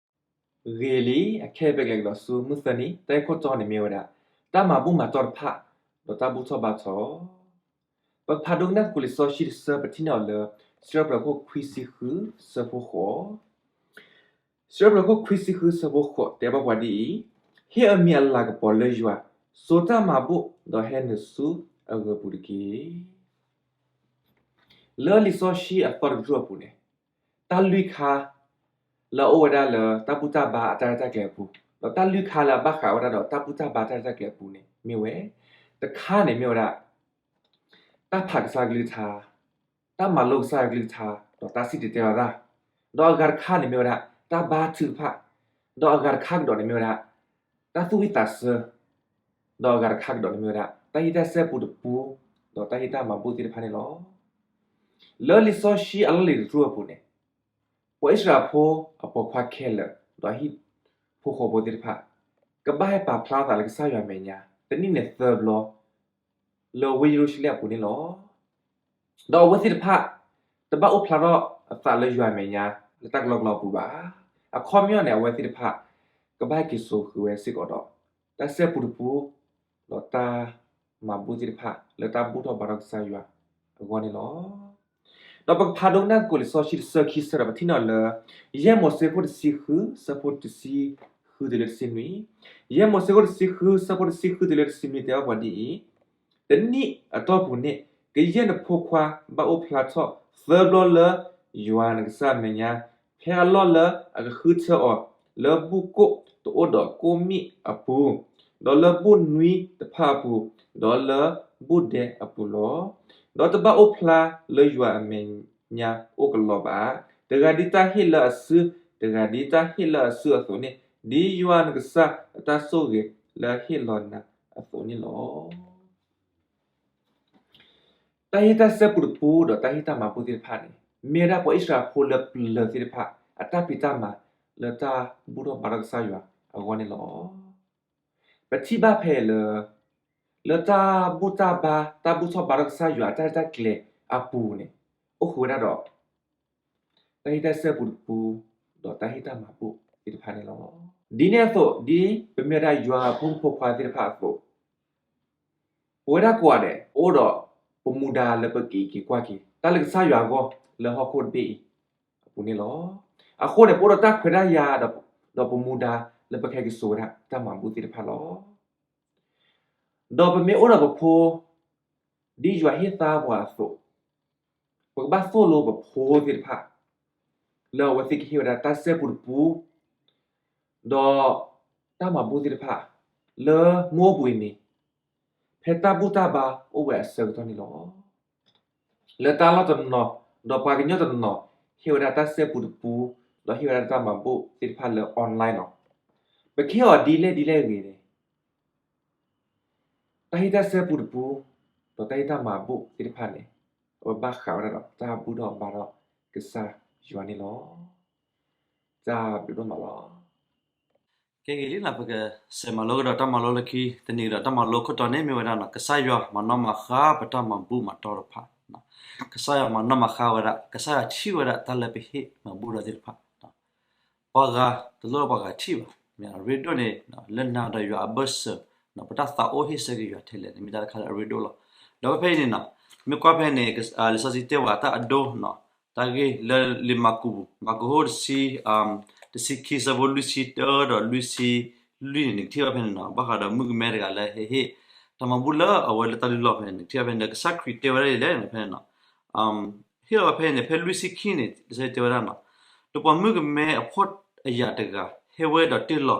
ဂ့ၤလံ, အခဲအံၤပကလဲၤကဒီးဆူမုၢ်သၢနံၤ, တၢ်ဂ့ၢ်ခိၣ်တီန့ၣ်မ့ၢ်ဝဲဒၣ် တၢ်မၤဘူၣ်မၤတီၢ်တဖၣ် ဒီးတၢ်ဘူၣ်ထီၣ်ဘါထီၣ် ပကဖးဒိကနၣ်သကိးလံာ်စီဆှံတဆၢ ပထံၣ်န့ၢ်အီၤလၢ စံးထီၣ်ပတြၢၤခိၣ်ခွံဆံဃု ဆၢဖိဃိး, စံးထီၣ်ပတြၢၤခိၣ်ခွံဆံဃု ဆၢဖိဃိး တဲဘၣ်ပှၤဒ်အံၤ, ဟ့ၣ်အမံၤအလၤကပီၤလၢယွၤ, စိာ်တၢ်မၤဘူၣ် ဒီးဟဲနုာ်ဆူအဂ့ၤပူၤတက့ၢ်. လၢလံာ်စီဆှံအသီတကတြူၢ်အပူၤန့ၣ် တၢ်လွံၢ်ခါ လၢအအိၣ်ဝဲဒၣ်လၢတၢ်ဘူၣ်တၢ်ဘါအတၢ်ရဲၣ်တၢ်ကျဲၤအပူၤ, ဒီးတၢ်လွံၢ်ခါလၢအဘၣ်ဃးဝဲဒၣ်ဒီးတၢ်ဘူၣ်တၢ်ဘါတၢ်ရဲၣ်တၢ်ကျဲၤအပူၤန့ၣ် မ့ၢ်ဝဲ, တခါန့ၣ်မ့ၢ်ဝဲဒၣ် တၢ်ဖးကစၢ်ကလုၢ်ကထါ, တၢ်မၤလိကစၢ်ယွၤကလုၢ်ကထါ, ဒီးတၢ်စံၣ်တဲၤတဲလီၤတၢ်, ဒီးအဂၤတခါန့ၣ်မ့ၢ်ဝဲဒၣ် တၢ်ဘါထုကဖၣ်, ဒီးအဂၤတခါကဒီးန့ၣ်မ့ၢ်ဝဲဒၣ် တၢ်သူၣ်ဝံၣ်သးဆၢ, ဒီးအဂၤတခါကဒီးန့ၣ်မ့ၢ်ဝဲဒၣ် တၢ်ဟံၣ်တၢ်စဲပူတပူ ဒီးတၢ်ဟ့ၣ်တၢ်မၤဘူၣ်သ့ၣ်တဖၣ်န့ၣ်လီၤ. လၢလံာ်စီဆှံအလီၢ်လံၤတတြူၢ်အပူၤန့ၣ်, ပှၤအံၣ်စရ့လးဖိအပိာ်ခွါခဲလၢာ် ဒီးဟံၣ်ဖိဃီဖိသ့ၣ်တဖၣ် ကဘၣ်ဟဲပာ်ဖျါအသးလၢကစၢ်ယွၤအမဲာ်ညါ တနံၣ်န့ၣ်သၢဘျီ လၢဝ့ၢ်ယရူၤၡလ့ၣ်အပူၤန့ၣ်လီၤ. ဒီးအဝဲသ့ၣ်တဖၣ် တဘၣ်အိၣ်ဖျါထီၣ်အသးလၢယွၤအမဲာ်ညါ လၢတၢ်ကလီကလီအပူၤဘၣ်. အခီပညီန့ၣ် အဝဲသ့ၣ်တဖၣ် ကဘၣ်ဟဲက့ၤစိာ်ဃုာ်ဝဲစ့ၢ်ကီးဒီး တၢ်စဲပူတပူ ဒီးတၢ်မၤဘူၣ်သ့ၣ်တဖၣ် လၢတၢ်ဘူၣ်ထီၣ်ဘါထီၣ်ကစၢ်ယွၤအဂီၢ်န့ၣ်လီၤ. ဒီးပကဖးဒိကနၣ်သကိးလံာ်စီဆှံတဆၢခံဆၢဒီး ပထံၣ်န့ၢ်လၢ ယဲၢ်မိၤၡ့ခိၣ်တဆံဃု ဆၢဖိတဆံဃုတုၤလၢတဆံနွံ, ယဲၢ်မိၤၡ့ခိၣ်တဆံဃု ဆၢဖိတဆံဃုတုၤလၢတဆံနွံ တဲဘၣ်ပှၤဒ်အံၤ, တနံၣ်အတီၢ်ပူၤန့ၣ် ကယဲၢ်နဖိခွါဘၣ်အိၣ်ဖျါထီၣ်သၢဘျီလၢယွၤနကစၢ်အမဲာ်ညါ, ဖဲအလီၢ်လၢအကဃုထၢအီၤ လၢဘူၣ်ကိၣ်တအိၣ်ဒီးကိၣ်မံၣ်အပူၤ, ဒီးလၢဘူၣ်နွံတဖၣ်အပူၤ, ဒီးလၢဘူၣ်ဒဲအပူၤလီၤ. ဒီးတဘၣ်အိၣ်ဖျါလၢယွၤအမဲာ်ညါအိၣ်ကလီဘၣ်. တဂၤဒ်တၢ်ဟ့ၣ်လၢအစု, တဂၤဒ်တၢ်ဟ့ၣ်လၢအစုအသိးန့ၣ်, ဒ်ယွၤနကစၢ်အတၢ်ဆိၣ်ဂ့ၤလၢအဟ့ၣ်လီၤနၤအသိးန့ၣ်လီၤ. တၢ်ဟ့ၣ်တၢ်စဲပူတပူဒီးတၢ်ဟ့ၣ်တၢ်မၤဘူၣ်သ့ၣ်တဖၣ်န့ၣ် မ့ၢ်ဝဲဒၣ်ပှၤအံၣ်စရ့လးဖိလၢပျၢၤသ့ၣ်တဖၣ် အတၢ်ဖံးတၢ်မၤလၢတၢ်ဘူၣ်ထီၣ်ဘါထီၣ်ကစၢ်ယွၤအဂီၢ်န့ၣ်လီၤ. ပထံၣ်ဘၣ်ဖဲအံၤလၢ လၢတၢ်ဘူၣ်တၢ်ဘါ တၢ်ဘူၣ်ထီၣ်ဘါထီၣ်ကစၢ်ယွၤအတၢ်ရဲၣ်တၢ်ကျဲၤအပူၤန့ၣ် အိၣ်ဃုာ်ဝဲဒၣ်ဒီး တၢ်ဟ့ၣ်တၢ်စဲပူတပူ ဒီးတၢ်ဟ့ၣ်တၢ်မၤဘူၣ်သ့ၣ်တဖၣ်န့ၣ်လီၤ. ဒ်န့ၣ်အသိး ဒ်ပမ့ၢ်ဝဲဒၣ်ယွၤအဖိမုၣ်ဖိခွါသ့ၣ်တဖၣ်အသိး ပဝဲဒၣ်ကိးဂၤဒဲး ပအိၣ်ဒီးပမူဒါလၢပကအံးက့ၤကွၢ်က့ၤ တၢ်လၢကစၢ်ယွၤအဂီၢ်လၢဟီၣ်ခိၣ်တဘ့ၣ်အံၤ အပူၤန့ၣ်လီၤ. အဃိန့ၣ် ပအိၣ်ဒီးတၢ်ခွဲးတၢ်ယာ် ဒီးပမူဒါလၢပကဟဲက့ၤစိာ်ဝဲဒၣ်တၢ်မၤဘူၣ်သ့ၣ်တဖၣ်လီၤ. ဒီးပမ့ၢ်အိၣ်ဒီးပဖိ ဒ်ယွၤဟ့ၣ်သါပှၤအသိး, ပကဘၣ်သိၣ်လိပဖိသ့ၣ်တဖၣ် လၢအဝဲသ့ၣ်ကဟ့ၣ်ဝဲဒၣ်တၢ်စဲပူတပူ ဒီးတၢ်မၤဘူၣ်သ့ၣ်တဖၣ် လၢမုၢ်အိၣ်ဘှံးနံၤ ဖဲတၢ်ဘူၣ်တၢ်ဘါအိၣ်ဝဲအဆၢကတီၢ်န့ၣ်လီၤ. လၢတၢ်လီၢ်တနီၤ ဒီးပှၤကညီတနီၤ ဟ့ၣ်ဝဲဒၣ်တၢ်စဲပူတပူ ဒီးဟ့ၣ်ဝဲဒၣ်တၢ်မၤဘူၣ်သ့ၣ်တဖၣ်လၢ online လီၤ. ပကဟ့ၣ်အီၤဒ်လဲၣ်ဒ်လဲၣ်ဂ့ၤန့ၣ် တၢ်ဟ့ၣ်တၢ်စဲပူတပူ ဒီးတၢ်ဟ့ၣ်တၢ်မၤဘူၣ်သ့ၣ်တဖၣ်န့ၣ် အဝဲဘၣ်ဃးဝဲဒၣ်ဒီးတၢ်ဘူၣ်ထီၣ်ဘါထီၣ်ကစၢ်ယွၤန့ၣ်လီၤ. တၢ်ဘျုးဒိၣ်မးလီၤ. ကဲဂ့ၤလံနီၤ ပကစးမၤလိကဒီးတၢ်မၤလိလၢခံ တနံၤကဒီးတၢ်မၤလိခိၣ်တီန့ၣ် မ့ၢ်ဝဲဒၣ်နီၤ ကစၢ်ယွၤမၤနီၣ်မၤဃါပတၢ်မၤဘူၣ်မၤတီၢ်တဖၣ်, ကစၢ်ယွၤမၤနီၣ်မၤဃါဝဲဒၣ် ကစၢ်ယွၤထံၣ်ဝဲဒၣ်တၢ်လၢပဟ့ၣ်မၤဘူၣ်ဒီးသ့ၣ်တဖၣ် ပှၤဂၤတလိၣ်ပှၤဂၤထံၣ်ဘၣ်, မ့ၢ်အရ့ဒိၣ်န့ၣ် လၢနၤဒီးယွၤအဘၢၣ်စၢၤ ပတၢ်သးအိၣ်ဟ့ၣ်ဆၢက့ၤယွၤထဲလဲၣ်န့ၣ် မ့ၢ်တၢ်တခါလၢအရ့ဒိၣ်လီၤ. ဒီးဖဲအံၤန့ၣ်နီၤ မ့ၢ်ကွၢ်ဖဲန့ၣ် လံာ်စီဆှံတဲဝဲတၢ်အဒိနီၤ တၢ်ဂ့ၢ်လၢလံာ်မၢ်ကူးပူၤ မၢ်ကူးခိၣ်တဆံ တဆံခံဆၢဖိလွံၢ်ဆံတၢဒီးလွံၢ်ဆံလွံၢ်န့ၣ် နကထံၣ်ဘၣ်ဖဲန့ၣ်နီၤ ဘၣ်ဃးဒီးမုၣ်ကမဲတဂၤလၢဟဲဟ့ၣ် တၢ်မၤဘူၣ်လၢအဝဲလၢတၢ်လုၢ်လီၢ်ဖဲန့ၣ် နကထံၣ်ဘၣ်ဖဲန့ၣ် ဒီးကစၢ်ခရံာ်တဲဝဲဒၣ်ဒ်လဲၣ်ဖဲန့ၣ်နီၤ ဟ့ၣ်လီၤဝဲဖဲန့ၣ် ဖဲလွံၢ်ဆံခံန့ၣ် လံာ်စီဆှံတဲဝဲဒၣ်နီၤ ဒီးပှၤမုၣ်ကမဲအဖှီၣ်အယာ်တဂၤ ဟဲဝဲဒီးတ့ၢ်လီၤ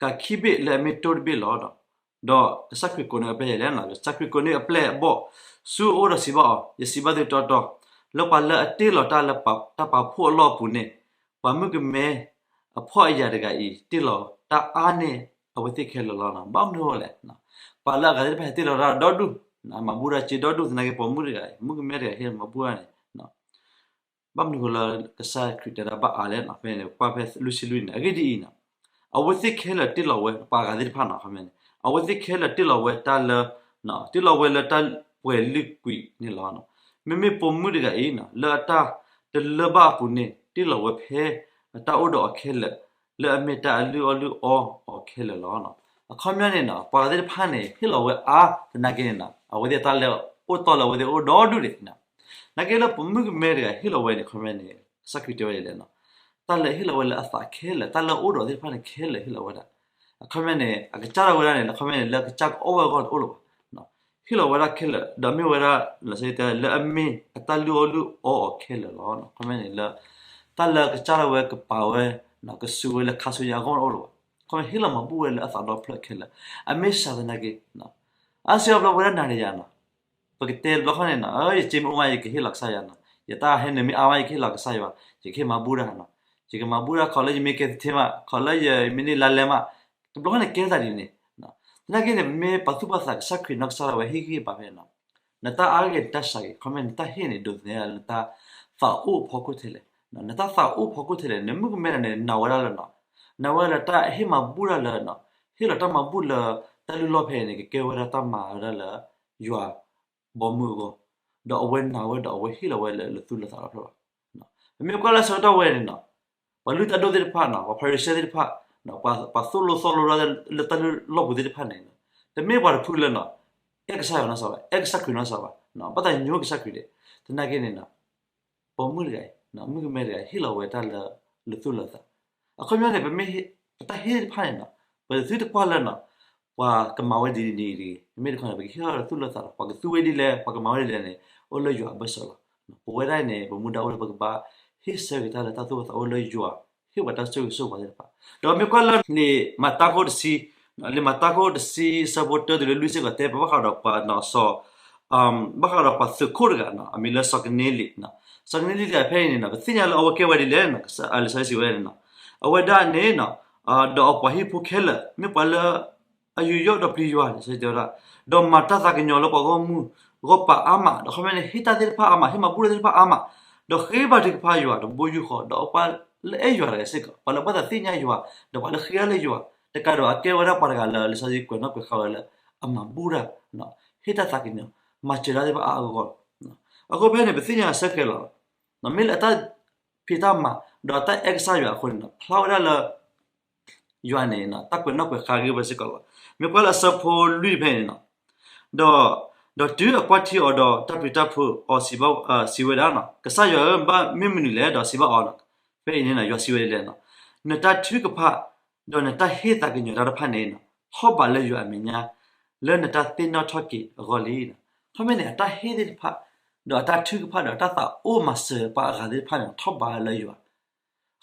ကၤခံဘ့ၣ်လၢအမ့ၢ်တိၢ်တဘ့ၣ်လီၤဒီး ဒီးကစၢ်ခရံာ်ကိးန့ၢ်အပျဲၢ်ယဲလဲၣ်နီၤ ကစၢ်ခရံာ်ကိးန့ၢ်အပျဲၢ်အဘီၣ် ဆူအအိၣ်ဒီးစံးဘၣ်အီၤ ယစံးဘၣ်သုတီတီ လၢပှၤလၢအတ့ၢ်လီၤတၢ်လၢတၢ်ပာ်ဖှိၣ်အလီၢ်အပူၤန့ၣ် ပှၤမုၣ်ကမဲအဖှီၣ်အယာ်တဂၤအံၤ တ့ၢ်လီၤတၢ်အါန့ၢ်အဝဲသ့ၣ်ခဲလၢာ်လီၤ. ဘၣ်မနုၤအဃိလဲၣ် ပှၤလၢအဂၤသ့ၣ်တဖၣ်ဟဲတ့ၢ်လီၤတၢ်ဒီဒူၣ် မၤဘူၣ်တၢ်စ့ဒီဒူၣ်သနာ်က့ ပိာ်မုၣ်တဂၤအံၤ မုၣ်ကမဲတဂၤဟဲမၤဘူၣ်တၢ်န့ၣ် ဘၣ်မနုၤဃိလၢကစၢ်ခရံာ်တဲဒၣ်ဘၣ်အါလဲၣ်နီၤ ဖဲန့ၣ် ကွၢ်ဖဲလွံၢ်ဆံလွံၢ်န့ၣ် အဂ့ၢ်ဒ်အံၤနီၤ အဝဲသ့ၣ်ခဲလၢာ်တ့ၢ်လီၤဝဲ ပှၤဂၤသ့ၣ်တဖၣ်နီၤ ခီန့ၣ် အဝဲသ့ၣ်ခဲလၢာ်တ့ၢ်လီၤဝဲတၢ်လၢ တ့ၢ်လီၤဝဲလၢတၢ်ပှဲၤလုာ်ကွံာ်န့ၣ်လီၤ. မ့မ့ၢ်ပိာ်မုၣ်တဂၤအံၤနီၤ လၢအတၢ်တလၢဘၣ်အပူၤန့ၣ် တ့ၢ်လီၤဝဲဖဲအတၢ်အိၣ်ဒီးအီၤခဲလၢာ် လၢအမ့ၢ်တၢ်အလုၢ်အီၣ်လုၢ်အီအီၤခဲလၢာ်လီၤ. အခီပညီန့ၣ်နီၤ ပှၤဂၤသ့ၣ်တဖၣ်န့ၣ် ဟ့ၣ်လီၤဝဲအါသနာ်က့န့ၣ်နီၤ အဝဲသ့ၣ်တၢ်လၢအိၣ်တီၢ်လၢအဝဲသ့ၣ်အိၣ်ဒီဒူၣ်န့ၣ် သနာ်က့လၢပှၤမုၣ်ကမဲတဂၤဟ့ၣ်လီၤဝဲန့ၣ် ခီပညီန့ၣ် ကစၢ်ခရံာ်တဲဝဲဒ်လဲၣ်နီၤ တၢ်လၢဟ့ၣ်လီၤဝဲလၢအသးခဲလၢာ် တၢ်လၢအအိၣ်ဒီးသ့ၣ်တဖၣ်န့ၣ်ခဲလၢာ်ဟ့ၣ်လီၤဝဲဒၣ် အခီပညီန့ၣ် အကစၢ်ဒၣ်ဝဲဒၣ်န့ၣ် အခီပညီန့ၣ် လၢအကစၢ်ကအီၣ်ဝဲအဂီၢ်န့ၣ်အိၣ်လၢၤဘၣ် ဟ့ၣ်လီၤဝဲဒၣ်ခဲလၢာ် ဒီးမ့ၢ်ဝဲဒၣ် လၢအမ့ၢ်အတၢ်လုၢ်အီၣ်လုၢ်အီအီၤခဲလၢာ်လီၤ. အခီပညီန့ၣ်လၢ တၢ်လၢအကစၢ်ဒၣ်ဝဲကပာ်ဝဲ ကစူးဝဲလၢခါဆူညါအဂီၢ်န့ၣ်အိၣ်လၢၤဘၣ် အခီပညီဟ့ၣ်လီၤမၤဘူၣ်ဝဲလၢအသးဒီဖျၢၣ်ခဲလၢာ် အမ့ၢ်စှၤသနာ်က့ အါစုအါဘျီဝဲဒၣ်နၤဒီးယၤနီၤ ပကတဲတဘျီဃီန့ၣ်နီၤ ယစ့မ့ၢ်အိၣ်မး ယကဟ့ၣ်လီၤကစၢ်ယွၤနီၤ ယတၢ်ဟဲနုာ်မ့ၢ်အါမး ယကဟ့ၣ်လီၤကစၢ်ယွၤ ယကဟ့ၣ်မၤဘူၣ်တၢ်နီၤ ယကမၤဘူၣ်တၢ် ခီလၢယမ့ၢ်ကဲသထ့မး ခီလၢယမ့ၢ်န့ၢ်လါလဲမး တဘျီဃီန့ၣ်ကဲသးဒ်န့ၣ် သနာ်က့န့ၣ် ပမ့ၢ်ပာ်သူၣ်ပာ်သးကစၢ်ခရံာ်နီၢ်ကစၢ်ဒၣ်ဝဲဟ့ၣ်ဂံၢ်ဟ့ၣ်ဘါဖဲန့ၣ်နီၤ နတၢ်အါဂ့ၤနတၢ်စှၤဂ့ၤ ခီမ့ၢ်နတၢ်ဟ့ၣ်န့ၣ် ဒိးသန့ၤနတၢ်သးအိၣ်ဖီခိၣ်ထဲလဲၣ်, နတၢ်သးအိၣ်ဖီခိၣ်ထဲလဲၣ်, နမုၣ်ကမဲတၢ်န့ၣ် နာ်ဝဲဒၣ်လၢနီၤ, နာ်ဝဲဒၣ်လၢတၢ်ဟ့ၣ်မၤဘူၣ်တၢ်လၢနီၤ, ဟ့ၣ်လီၤတၢ်မၤဘူၣ်လၢ တၢ်လုၢ်လီၢ်ဖဲအံၤန့ၣ် ကကဲဝဲဒၣ်တၢ်မၤဝဲဒၣ်လၢ ယွၤ ဘီမုၢ်အဂီၢ်, ဒီးအဝဲနာ်ဝဲဒီးအဝဲဟ့ၣ်လီၤဝဲလၢ လၢသူၣ်လၢသးတဖျၢၣ်လီၤ. ပမ့ၢ်ကွၢ်လၢဆၢကတီၢ်ဝဲန့ၣ်နီၤ, ပှၤလုၢ်တၢ်ဒိၣ်သ့ၣ်တဖၣ်နီၤ, ပှၤဖၤရံၤၡဲသ့ၣ်တဖၣ်, ပှၤသိၣ်လိသီလိတၢ်လၢတၢ်လုၢ်လီၢ်ပူၤသ့ၣ်တဖၣ်န့ၣ်, တမ့ၢ်ပှၤတဖုလၢနီၤ, အဲၣ်ကစၢ်ယွၤနီၢ်စၢ်ဘၣ်, အဲၣ်ကစၢ်ခရံာ်နီၢ်စၢ်ဘၣ်, ဘၣ်သးညိကစၢ်ခရံာ်ဒဲး, သနာ်က့န့ၣ်နီၤ ပိာ်မုၣ်တဂၤအံၤ, မုၣ်ကမဲတဂၤအံၤ ဟ့ၣ်လီၤဝဲတၢ်လၢ လၢသူၣ်လၢသး, အခီပညီန့ၣ် ပမ့ၢ် ပတၢ်ဟ့ၣ်သ့ၣ်တဖၣ်န့ၣ်နီၤ, ပသုတကွၢ်လၢနီၤ, ပှၤကမၤဝဲဒ်န့ၣ်ဒ်အံၤ, မ့မ့ၢ်တခီန့ၣ် ပကဟ့ၣ်လီၤလၢသူၣ်လၢသးလီၤ, ပှၤကသူဝဲဒ်လဲၣ် ပှၤကမၤဝဲဒ်လဲၣ်န့ၣ် အိၣ်လၢယွၤအဘၢၣ်စၢၤလီၤ. ပဝဲဒၣ်အံၤန့ၣ် ပမူဒါအိၣ်လၢ ပကဘၣ်ဟ့ၣ်ဆၢက့ၤတၢ်လၢတၢ်သူၣ်အိၣ်သးအိၣ်လၢယွၤ ဟ့ၣ်ပှၤတၢ်ဆိၣ်ဂ့ၤဆိၣ်ဝါသ့ၣ်တဖၣ်, ဒီးမ့ၢ်ကွၢ်လၢလံာ်မၤတၢ်ခိၣ်တဆံ, လံာ်မၤတၢ်ခိၣ်တဆံ အဆၢဖိတၢတုၤလၢလွံၢ်စ့ၢ်ကီး တဲပဘၣ်ဃးဒီးပှၤနီၤစီၤ ဘၣ်ဃးဒီးပှၤသုးခိၣ်တဂၤနီၤ, အမံၤလၢစီၤကနံလံ, စီၤကနံလံတဂၤဖဲအံၤန့ၣ်နီၤ, ပသ့ၣ်ညါလၢအဝဲကဲဝဲဒ်လဲၣ်, လံာ်စီဆှံစံးဝဲဒၣ်န့ၣ်နီၤ, အဝဲဒၣ်န့ၣ်နီၤ, ဒီးအပှၤဟံၣ်ဖိခဲလၢာ် မ့ၢ်ပှၤလၢ အယူးယီၣ်ဒီးပျံၤယွၤန့ၣ် တဲဝဲဒၣ်, ဒီးမၤတၢ်သးကညီၤလၢပှၤဂီၢ်မုၢ်ဂီၢ်ပၤအါမး, ဒီးခီမ့ၢ်န့ၣ် ဟ့ၣ်တၢ်သ့ၣ်တဖၣ်အါမး, ဟ့ၣ်မၤဘူၣ်တၢ်သ့ၣ်တဖၣ်အါမး, ဒီးဃ့ဘါထုကဖၣ်ယွၤတဘိယူၢ်ဃီ, ဒီးပှၤလၢအဲၣ်ယွၤတဂၤစ့ၢ်ကီး, ပှၤလၢဘၣ်သးသ့ၣ်ညါယွၤ, ဒီးပှၤလၢဃ့အါလၢယွၤ, တကးဒီးအကဲဝဲဒၣ်ပှၤတဂၤလၢ လံာ်စီဆှံကွဲးနီၣ်ကွဲးဃာ်ဝဲလၢ အမၤဘူၣ်တၢ်, ဟ့ၣ်တၢ်သးကညီၤ, မၤစၢၤတၢ်သ့ၣ်တဖၣ်အါအါဂီၢ်ဂီၢ်လီၤ. အဃိဖဲန့ၣ် ပသ့ၣ်ညါအဆၢကဲၤလီၤ, မ့ၢ်လၢအတၢ်ဖံးတၢ်မၤ ဒီးတၢ်အဲၣ်ကစၢ်ယွၤအဃိန့ၣ်နီၤ, ဖျါဝဲဒၣ်လၢ ယွၤန့ၣ် တၢ်ကွဲးနီၣ်ကွဲးဃာ်ဂ့ၤဝဲစ့ၢ်ကီးလီၤ. မ့ၢ်ကွၢ်လၢအဆၢဖိလွံၢ်ဖဲန့ၣ်နီၤ, ဒီး ဒီးတုၤအကွၢ်ထံအီၤဒီးတၢ်ပျံၤတၢ်ဖုးအီၤ စံးဝဲဒၣ်နီၤ, ကစၢ်ယွၤဧၢ, ဘၣ်မ့ၢ်မနုၤလဲၣ်ဒီးစံးဘၣ်အီၤ, ဖဲအံၤန့ၣ်နီၤ ယွၤစံးဝဲဒ်လဲၣ်နီၤ, နတၢ်ထုကဖၣ် ဒီးနတၢ်ဟ့ၣ်သးကညီၤတၢ်တဖၣ်န့ၣ်နီၤ, ထီၣ်ဘးလၢယွၤအမဲာ်ညါ လၢနတၢ်သ့ၣ်နီၣ်ထီၣ်က့ၤအဂီၢ်လံ. ခီမ့ၢ်န့ၣ် အတၢ်ဟ့ၣ်သ့ၣ်တဖၣ် ဒီးအတၢ်ထုကဖၣ်ဒီးအတၢ်သးအိၣ်မၤစၢၤပှၤအဂၤသ့ၣ်တဖၣ်န့ၣ် ထီၣ်ဘးလၢယွၤ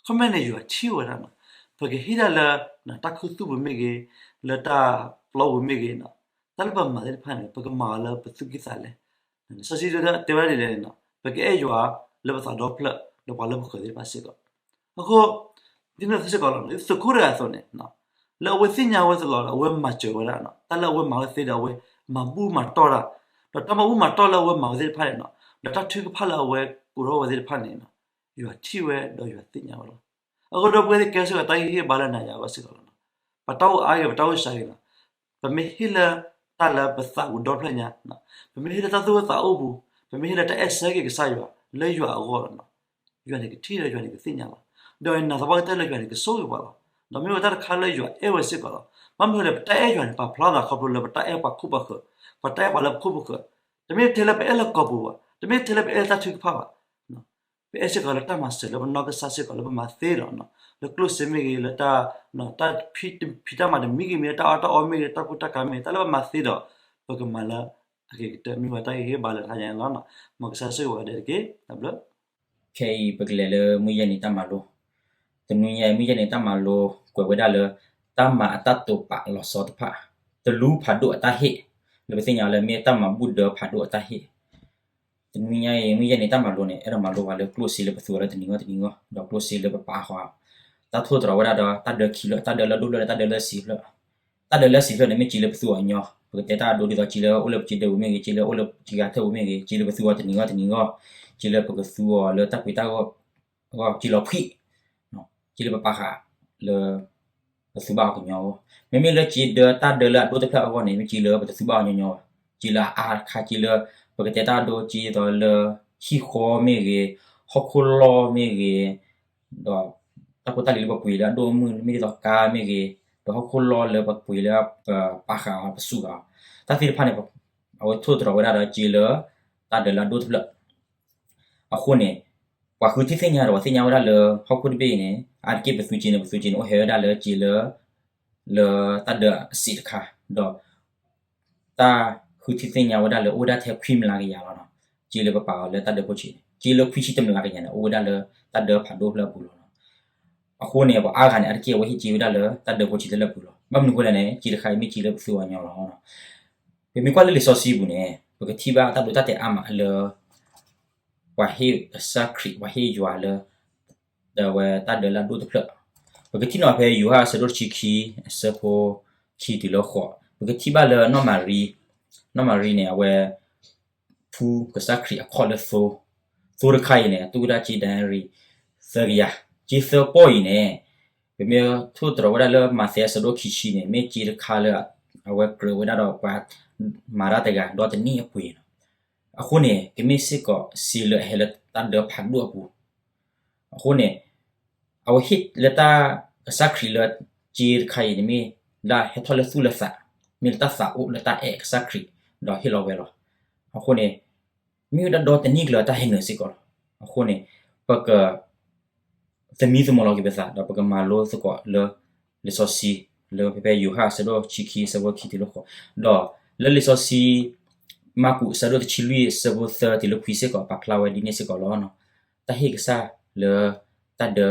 ခီမ့ၢ်န့ၣ် ယွၤထံၣ်ဝဲဒၣ်နီၤ, ပကဟ့ၣ်ဒၣ်လၢ တၢ်ခူသူၣ်ပူၤမ့ၢ်ဂ့ၤ, လၢတၢ်ပျီပူၤမ့ၢ်ဂ့ၤနီၤ, တၢ်လၢပမၤသ့ၣ်တဖၣ်န့ၣ် ပကမၤအီၤလၢပသူၣ်ကံၢ်သးလဲ, လံာ်စီဆှံတဲဝဲဒၣ်ဒ်လဲၣ်န့ၣ်နီၤ, ပကအဲၣ်ယွၤလၢပသးဒီဖျၢၣ် ဒီးပှၤလၢပဃၢၤသ့ၣ်တဖၣ်စ့ၢ်ကီး. အဃိ ဒ်န့ၣ်အသိးစ့ၢ်ကီးလီၤ, သုးခိၣ်တဂၤအသိးန့ၣ် လၢအဝဲသ့ၣ်ညါဝဲသလီၤဒီး အဝဲမၤစၢၤဝဲဒၣ်နီၤ, တၢ်လၢအဝဲမၤဝဲသ့ဒီး အဝဲမၤဘူၣ်မၤတီၢ်တၢ်, ဒီးတၢ်မၤဘူၣ်မၤတီၢ်လၢအဝဲမၤဝဲသ့ၣ်တဖၣ်န့ၣ်နီၤ, ဒီးတၢ်ထုကဖၣ်လၢအဝဲကိးထီၣ်ဝဲသ့ၣ်တဖၣ်န့ၣ်နီၤ, ယွၤထံၣ်ဝဲဒီးယွၤသ့ၣ်ညါဝဲလီၤ. အဃိဒီပုၢ်ဝဲၢ်သ့ၣ် ကဲစ့ၢ်ကီးတၢ်ဂံၢ်ဟ့ၣ်ဘါလၢနၤယၤအဂီၢ်စ့ၢ်ကီးလီၤ. ပတၢ်အိၣ်အါဂ့ၤ ပတၢ်အိၣ်စှၤဂ့ၤနီၤ, ပမ့ၢ်ဟ့ၣ်လၢတၢ်လၢပသးပူၤဒီဖျၢၣ်ညါ, ပမ့ၢ်ဟ့ၣ်လၢတၢ်သူၣ်အိၣ်သးအိၣ်ပူၤ, ပမ့ၢ်ဟ့ၣ်လၢတၢ်အဲၣ်ဆၢက့ၤကစၢ်ယွၤ လၢယွၤအဂီၢ်လီၤနီၤ, ယွၤန့ၣ်ကထံၣ်ဒီးယွၤန့ၣ်ကသ့ၣ်ညါလီၤ. ဒီးနာ်သပှၢ်ကတၢၢ်လၢယွၤန့ၣ်ကဆိၣ်ဂ့ၤပှၤလီၤ. ဒီးမ့ၢ်ဝဲတၢ်တခါလၢယွၤအဲၣ်ဝဲစ့ၢ်ကီးလီၤ. ဘၣ်မနုၤလဲၣ် ပတၢ်အဲၣ်ယွၤန့ၣ် ပာ်ဖျါသးခီဖျိလၢပတၢ်အဲၣ်ပှၤခိၣ်ပှၤဃၢၤ, ပတၢ်အဲၣ်ပှၤလၢပခိၣ်ပဃၢၤ, တမ့ၢ်ထဲလၢပအဲၣ်လၢကိာ်ပူၤဘၣ်, တမ့ၢ်ထဲလၢပအဲၣ်လၢတၢ်ထုကဖၣ်ဘၣ် ပအဲၣ်စ့ၢ်ကီးလၢတၢ်မၤစၢၤလၢပနီၢ်ကစၢ်စ့ၢ်ကီးလၢပမၤသ့ဒီး, လၢကျိၣ်စ့မ့ၢ်ဂ့ၤ, လၢတၢ်, တၢ်ဖံးတၢ်မၤတမံၤဂ့ၤမ့ၢ်ဂ့ၤ, တၢ်အီၣ်တၢ်အီမ့ၢ်ဂ့ၤ, တၢ်ကူတၢ်ကၤမ့ၢ်ဂ့ၤ, တၢ်လၢပမၤသ့ဒီး, ပကမၤလၢအဂ့ၤကတၢၢ် မ့ၢ်ဝဲတၢ်ဂံၢ်ဟ့ၣ်ဘါလၢတဟါညါန့ၣ်လီၤ. မ်ကစၢ်ဆိၣ်ဂ့ၤဝဲဒၣ်တက့ၢ်. တၢ်ဘျုး ခဲအံၤပကလဲၤလၢမုၢ်ယဲၢ်နံၤတၢ်မၤလိ, တနွံညါအံၤ မုၢ်ယဲၢ်နံၤတၢ်မၤလိ ကွဲးဝဲဒၣ်လၢ တၢ်မၤအတၢ်တိာ်ပာ်လီၤဆီတဖၣ်, တလူဖးဒိၣ်အတၢ်ဟ့ၣ်, လၢပသ့ၣ်ညါလၢမ့ၢ်တၢ်မၤဘူၣ်ဒၢဖးဒိၣ်အတၢ်ဟ့ၣ်. တနွံညါအံၤ မုၢ်ယဲၢ်နံၤတၢ်မၤလိန့ၣ် အဲၣ်ဒိးမၤလိပှၤလၢကျိၣ်စ့လၢပသူအီၤလၢတနံၤဂီၢ်တနံၤဂီၢ်, ဒီးကျိၣ်စ့လၢပပာ်ဃာ်, တၢ်ထိၣ်သတြီၤဝဲဒၣ်ဒီး တၢ်ဒၢခံဖျၢၣ်, တၢ်ဒၢလၢအဒိၣ်ဖျၢၣ်ဒီး တၢ်ဒၢလၢအဆံးဖျၢၣ်, တၢ်ဒၢလၢအဆံးဖျၢၣ်န့ၣ် မ့ၢ်စ့လၢပသူအီၤညီ, ပကတဲတၢ်အဒိဒ်သိး စ့လၢအိၣ်လၢပစ့ဒၢပူၤမ့ၢ်ဂ့ၤ, စ့လၢအိၣ်လၢပစ့ဂၤထၢၣ်ပူၤမ့ၢ်ဂ့ၤ, စ့လၢပသူအီၤတနံၤဂီၢ်တနံၤဂီၢ်, စ့လၢပကသူအီၤလၢတၢ်ကွံတၢ်ဂီၢ် ဂီၢ် စ့လီၤဖှံၣ်, စ့လၢပပာ်ဃာ်လၢ ပသူဘၣ်အီၤကညီအဂီၢ်, မ့မ့ၢ်လၢစ့ဒၢတၢ်ဒၢလၢအဒိၣ်တဖျၢၣ်အဂီၢ်န့ၣ် မ့ၢ်စ့လၢပတသူဘၣ်အီၤညီညီဘၣ်, စ့လၢအအါတခါ စ့လၢ ပကတဲတၢ်အဒိ စ့ဒ်သိးလၢ ဟံၣ်ဃီမ့ၢ်ဂ့ၤ, ဟီၣ်ခိၣ်လီၢ်မ့ၢ်ဂ့ၤ, ဒီး တၢ်ဖိတၢ်လံၤလၢပပှ့ၤလၢအဒိၣ်အမုၢ် မ့ၢ်ဒ်သိးကါမ့ၢ်ဂ့ၤ, ဒီးဟီၣ်ခိၣ်လီၢ်လၢပပှ့ၤလၢပပာ်ဃာ်အီၤ ပစူးဃာ်အီၤ, တၢ်သ့ၣ်တဖၣ်န့ၣ် အဝဲထိၣ်သတြီၤဝဲဒၣ်ဒီးစ့လၢ တၢ်ဒၢလၢအဒိၣ်တဖျၢၣ် အဃိန့ၣ် ပှၤဃုထံၣ်သ့ၣ်ညါဒီးပှၤသ့ၣ်ညါဝဲဒၣ်လၢ ဟီၣ်ခိၣ်တဘ့ၣ်အံၤန့ၣ် အါတက့ၢ်ပသူစ့န့ၣ် ပသူစ့န့ၣ် အိၣ်ဟဲဝဲဒၣ်လၢစ့လၢ လၢတၢ်ဒၢအဆံးတခါ, ဒီး တၢ်ဃုထံၣ်သ့ၣ်ညါဝဲဒၣ်လၢ အိၣ်ဝဲဒၣ်ထဲခွံမျးကယၤလီၤနီၤ, စ့လၢပပာ်အီၤလၢတၢ်ဒၢဖိဆံးန့ၣ် စ့လၢခွံဆံတမျးကယၤန့ၣ် အိၣ်ဝဲဒၣ်လၢတၢ်ဒၢဖးဒိၣ်ဖျၢၣ်အပူၤလီၤနီၤ. အဃိန့ၣ် ပှၤအါဂၤန့ၣ် အါတက့ၢ်အဝဲဟ့ၣ်စ့ဝဲဒၣ်လၢတၢ်ဒၢဖိဆံးတဖျၢၣ်အပူၤလီၤ. ဘၣ်မနုၤအဃိလဲၣ်န့ၣ် စ့တခါအံၤမ့ၢ်စ့လၢပသူအီၤညီလီၤ. ပမ့ၢ်ကွၢ်လၢလံာ်စီဆှံပူၤန့ၣ် ပကထံၣ်ဘၣ်တၢ်ဒိတၢ်တဲာ်အါမးလၢ ပှၤဟ့ၣ်ကစၢ်ခရံာ် ပှၤဟ့ၣ်ယွၤလၢ ဒီးအဝဲတၢ်ဒၢလၢအဒိၣ်တဖျၢၣ်, ပကထံၣ်နီၤဖဲယိၤဟၣ်အဆၢဒိၣ်တဆံခံ အဆၢဖိခံတုၤလၢဃိး, ပကထံၣ်ဘၣ်လၢနီၢ်မၤရံ, နီၢ်မၤရံန့ၣ် အဝဲ ဖုကစၢ်ခရံာ်အခီၣ်လၢသိ, သိတခါအံၤန့ၣ် အသူၣ်ဝဲဒၣ်ကၠ့ဒၤရံၤ သၢကယၤ, ကၠ့သၢပီၢ်အံၤန့ၣ် ပမ့ၢ်ထိၣ်သတြီၤဝဲဒၣ်လၢမးသဲအဆၢဒိၣ်ခံဆံန့ၣ် မ့ၢ်ကၠ့တခါလၢ အဝဲကြၢးဝဲဒၣ်ဒီးပှၤမၤတၢ်တဂၤ ဒီတနံၣ်အပှ့ၤနီၤ. အဃိန့ၣ် ကမ့ၢ်စ့ၢ်ကီးစ့လၢအဟဲလၢတၢ်ဒၢဖးဒိၣ်အပူၤ အဃိန့ၣ် အဝဲဟ့ၣ်လၢတၢ်ကစၢ်ခရံာ်လၢကၠ့တခါအံၤန့ၣ် မ့ၢ်ဒၣ်ဟဲထီၣ်လၢသူၣ်လၢသး, မ့ၢ်လၢတၢ်သးအိၣ်လၢတၢ်အဲၣ်ကစၢ်ခရံာ် ဒီးဟ့ၣ်လီၤဝဲလီၤ. အဃိန့ၣ် မ့ၢ်ဝဲဒၣ်ဒီတနံၣ်ကျၢၤတၢ်ဟဲနုာ်စ့ၢ်ကီးလီၤ. အဃိန့ၣ် ပက သမံသမိးလီၤက့ၤပသး ဒီးပကမၤလိသကိးလၢ လံာ်စီဆှံ လၢဖဲဖဲယိၤဟၣ်အဆၢဒိၣ်တဆံခံ အဆၢဖိခံတုၤလၢဃိး, ဒီးလၢလံာ်စီဆှံ မၢ်ကူးအဆၢဒိၣ်တဆံလွံၢ် အဆၢဖိသၢတုၤလၢခွံစ့ၢ်ကီး ပာ်ဖျါဝဲဒ်န့ၣ်စ့ၢ်ကီးလီၤ. တၢ်ဟ့ၣ်ကစၢ်လၢ တၢ်ဒၢ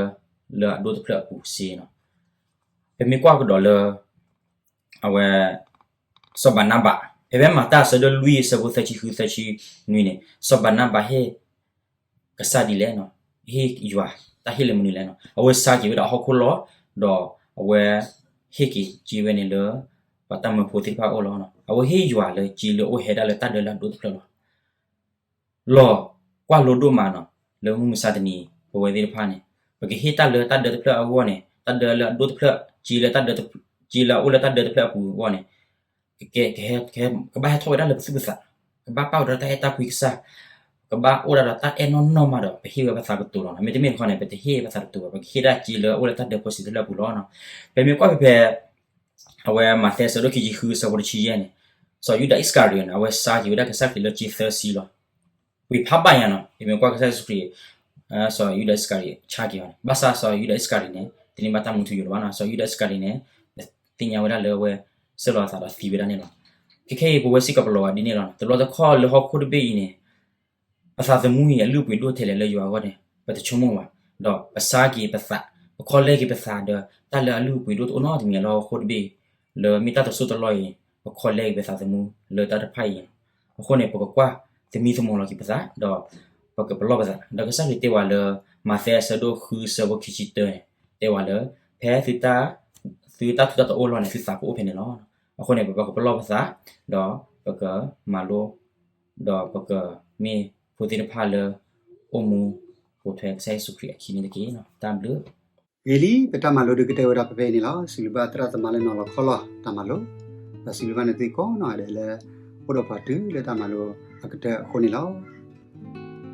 လၢအဒိၣ်တဖျၢၣ်အပူၤစ့နီၤ. ပမ့ၢ်ကွၢ်ကဒီးလၢ အဝဲ စီၤဘၤနၤဘး, ဖဲဖဲမၤတၢ်အဆၢဒိၣ်လွံၢ် အဆၢဖိသၢဆံဃု သၢဆံနွံန့ၣ် စီၤဘၤနၤဘးဟ့ၣ် ကစၢ်ဒ်လဲၣ်နီၤ, ဟ့ၣ်ယွၤတၢ်ဟ့ၣ်လၢမနုၤလဲၣ်နီၤ. အဝဲဆါက့ၤဝဲဒၣ်အဟီၣ်ခိၣ်လီၢ်, ဒီးအဝဲ ဟ့ၣ်က့ၤကၠ့ဝဲန့ၣ်လၢ ပှၤတၢ်မၢဖိသ့ၣ်တဖၣ်အအိၣ်လီၤ. အဝဲဟ့ၣ်ယွၤလၢကၠ့လၢအအိၣ်ဟဲဒၣ်လၢတၢ်ဒၢလၢအဒိၣ်တဖျၢၣ်လီၤ. လီၤကွၢ်လိဒိၣ်မးနီၤ, လၢမုၢ်မဆါတနံၤ ပဝဲသ့ၣ်တဖၣ်န့ၣ် ပကဟ့ၣ်တၢ်လၢတၢ်ဒၢတဖျၢၣ်အဂီၢ်န့ၣ် တၢ်ဒၢလၢအဒိၣ်တဖျၢၣ်, ကၠ့လၢတၢ်ဒၢ, ကၠ့လၢအအိၣ်လၢတၢ်ဒၢတဖျၢၣ်အပူၤအဂီၢ်န့ၣ် ကကဲ, ကဟဲ, ကဟဲ, ကဘၣ်ဟဲထီၣ်ဝဲဒၣ်လၢပသူၣ်ပသး, ကဘၣ်ပာ်ဝဲဒၣ်တၢ်အဲၣ်တၢ်ကွံကစၢ်, ကဘၣ်အိၣ်ဒၣ်ဒီးတၢ်အဲၣ်နီၢ်နီၢ်မးဒီး ပဟ့ၣ်ဝဲပသးကတိၤလီၤနီၤ. မ့တမ့ၢ်တခီန့ၣ် ပတဟ့ၣ်ပသးကတိၤဘၣ်, ပကဟ့ၣ်ဒၣ်ကၠ့လၢအအိၣ်လၢတၢ်ဒၢဖိစံးတဖျၢၣ်အပူၤလီၤနီၤ. ပမ့ၢ်ကွၢ်ဖဲဖဲ အဝဲမးသဲအဆၢဒိၣ်ခံဆံဃု အဆၢဖိတဆံယဲၢ်န့ၣ်, စီၤယူဒၤအံၣ်စကၤရံၤယိၤန့ၣ် အဝဲဆါက့ၤဝဲဒၣ်ကစၢ်ခရံာ်လၢကၠ့သၢဆံလီၤ. ပှ့ၤဖးဘၣ်ညါနီၤ, ပမ့ၢ်ကွၢ်ကစၢ်ယ့ၣ်ၡူးခရံာ် စီၤယူဒၤအံၣ်စကၤရံၤဆါက့ၤဘၣ်န့ၣ်, ဘၣ်ဆၣ်စီၤယူဒၤအံၣ်စကၤရံၤန့ၣ် တန့ၢ်ဘၣ်တၢ်မူထူယိာ်လၢၤဘၣ်နီၤ. စီၤယူဒၤအံၣ်စကၤရံၤန့ၣ် သ့ၣ်ညါဝဲဒၣ်လၢအဝဲ ဆှၢလီၤအသးဒီးသံဝဲဒၣ်န့ၣ်လီၤ. ခဲခဲအံၤ ပဝဲစ့ၢ်ကီးပလီၤဂာ်ဒ်န့ၣ်လီၤ. တဘျီတခီၣ်လၢဟီၣ်ခိၣ်တဘ့ၣ်အံၤန့ၣ် ပသးသမူအံၤ အလုၢ်အပှ့ၤဒိၣ်ထဲလဲၣ်လၢယွၤအဂီၢ်န့ၣ် ပတဆိကမိၣ်ဘၣ်, ဒီးပဆါက့ၤပသး, ပခီလဲက့ၤပသးဒီး တၢ်လၢအလုၢ်အပှ့ၤဒိၣ်တအိၣ်နီတမံၤလၢဟီၣ်ခိၣ်တဘ့ၣ်အံၤ, လၢမ့ၢ်တၢ်တစိၢ်တလီၢ်အံၤ, ပခီလဲက့ၤပသးသမူလၢတၢ်တဖၣ်အံၤ. အဃိန့ၣ် ပကကွၢ်သမံသမိးလီၤက့ၤပသး ဒီးပကပလီၢ်ပသး, ဒီးကစၢ်ခရံာ်တဲဝဲလၢ မးသဲအဆၢဒိၣ်ဃု အဆၢဖိခံဆံတၢန့ၣ် တဲဝဲလၢ ဖဲသုတၢ်ထူးတၢ်တီၤအိၣ်လီၤန့ၣ် သုသးကအိၣ်ဖဲန့ၣ်လီၤ. အဃိန့ၣ် ပကပလီၢ်ပသး ဒီးပကမၤလိ ဒီးပကမ့ၢ်ဖိသ့ၣ်တဖၣ်လၢ အိၣ်မူပိာ်ထွဲကစၢ်ယ့ၣ်ၡူးခရံာ်အခံန့ၣ်တက့ၢ်. တၢ်ဘျုး ဂ့ၤလံ, ပတၢ်မၤလိဒုးကတၢၢ်ဝဲဒၣ်ဖဲဖဲအံၤန့ၣ်လီၤ. စံးဘျုးဘၣ်သရၣ်သမါလၢနီၤလီၤခီလီၤတၢ်မၤလိ, ဒီးစံးဘျုးဘၣ်နသုကိးနီၢ်ဂၤဒဲးလၢ အိၣ်ဒီးပှၤတုၤလၢတၢ်မၤလိအကတၢၢ်အဃိန့ၣ်လီၤ.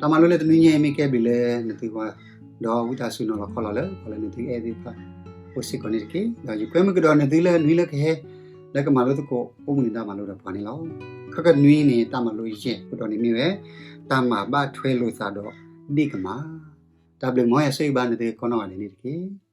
တၢ်မၤလိလၢတနွံညါအံၤမ့ၢ်ကဲဘျုးလၢနသုဂီၢ်, ဒီးဝံသးစူၤနီၤလီၤခီလီၤလၢ ပှၤလၢနသုအဲၣ်သ့ၣ်တဖၣ် အိၣ်စ့ၢ်ကီးန့ၣ်တက့ၢ်. ဒီးယကွဲမုာ်ကဒီးနသုလၢနွံလၢကဟဲ လၢကမၤလိသကိး အိၣ်မူန့ၣ်တၢ်မၤလိဒီးပှၤန့ၣ်လီၤ. ခီကနွံန့ၣ် တၢ်မၤလိယဲၢ်အခိၣ်တီန့ၣ်မ့ၢ်ဝဲ တၢ်မၤဘၣ်ထွဲလိာ်သးဒီးဒ့ၣ်ကမၣ်. တၢ်ဘျုးမ်ယွၤဆိၣ်ဂ့ၤဘၣ်နသုကိးနီၢ်ဂၤဒဲးန့ၣ်တက့ၢ်.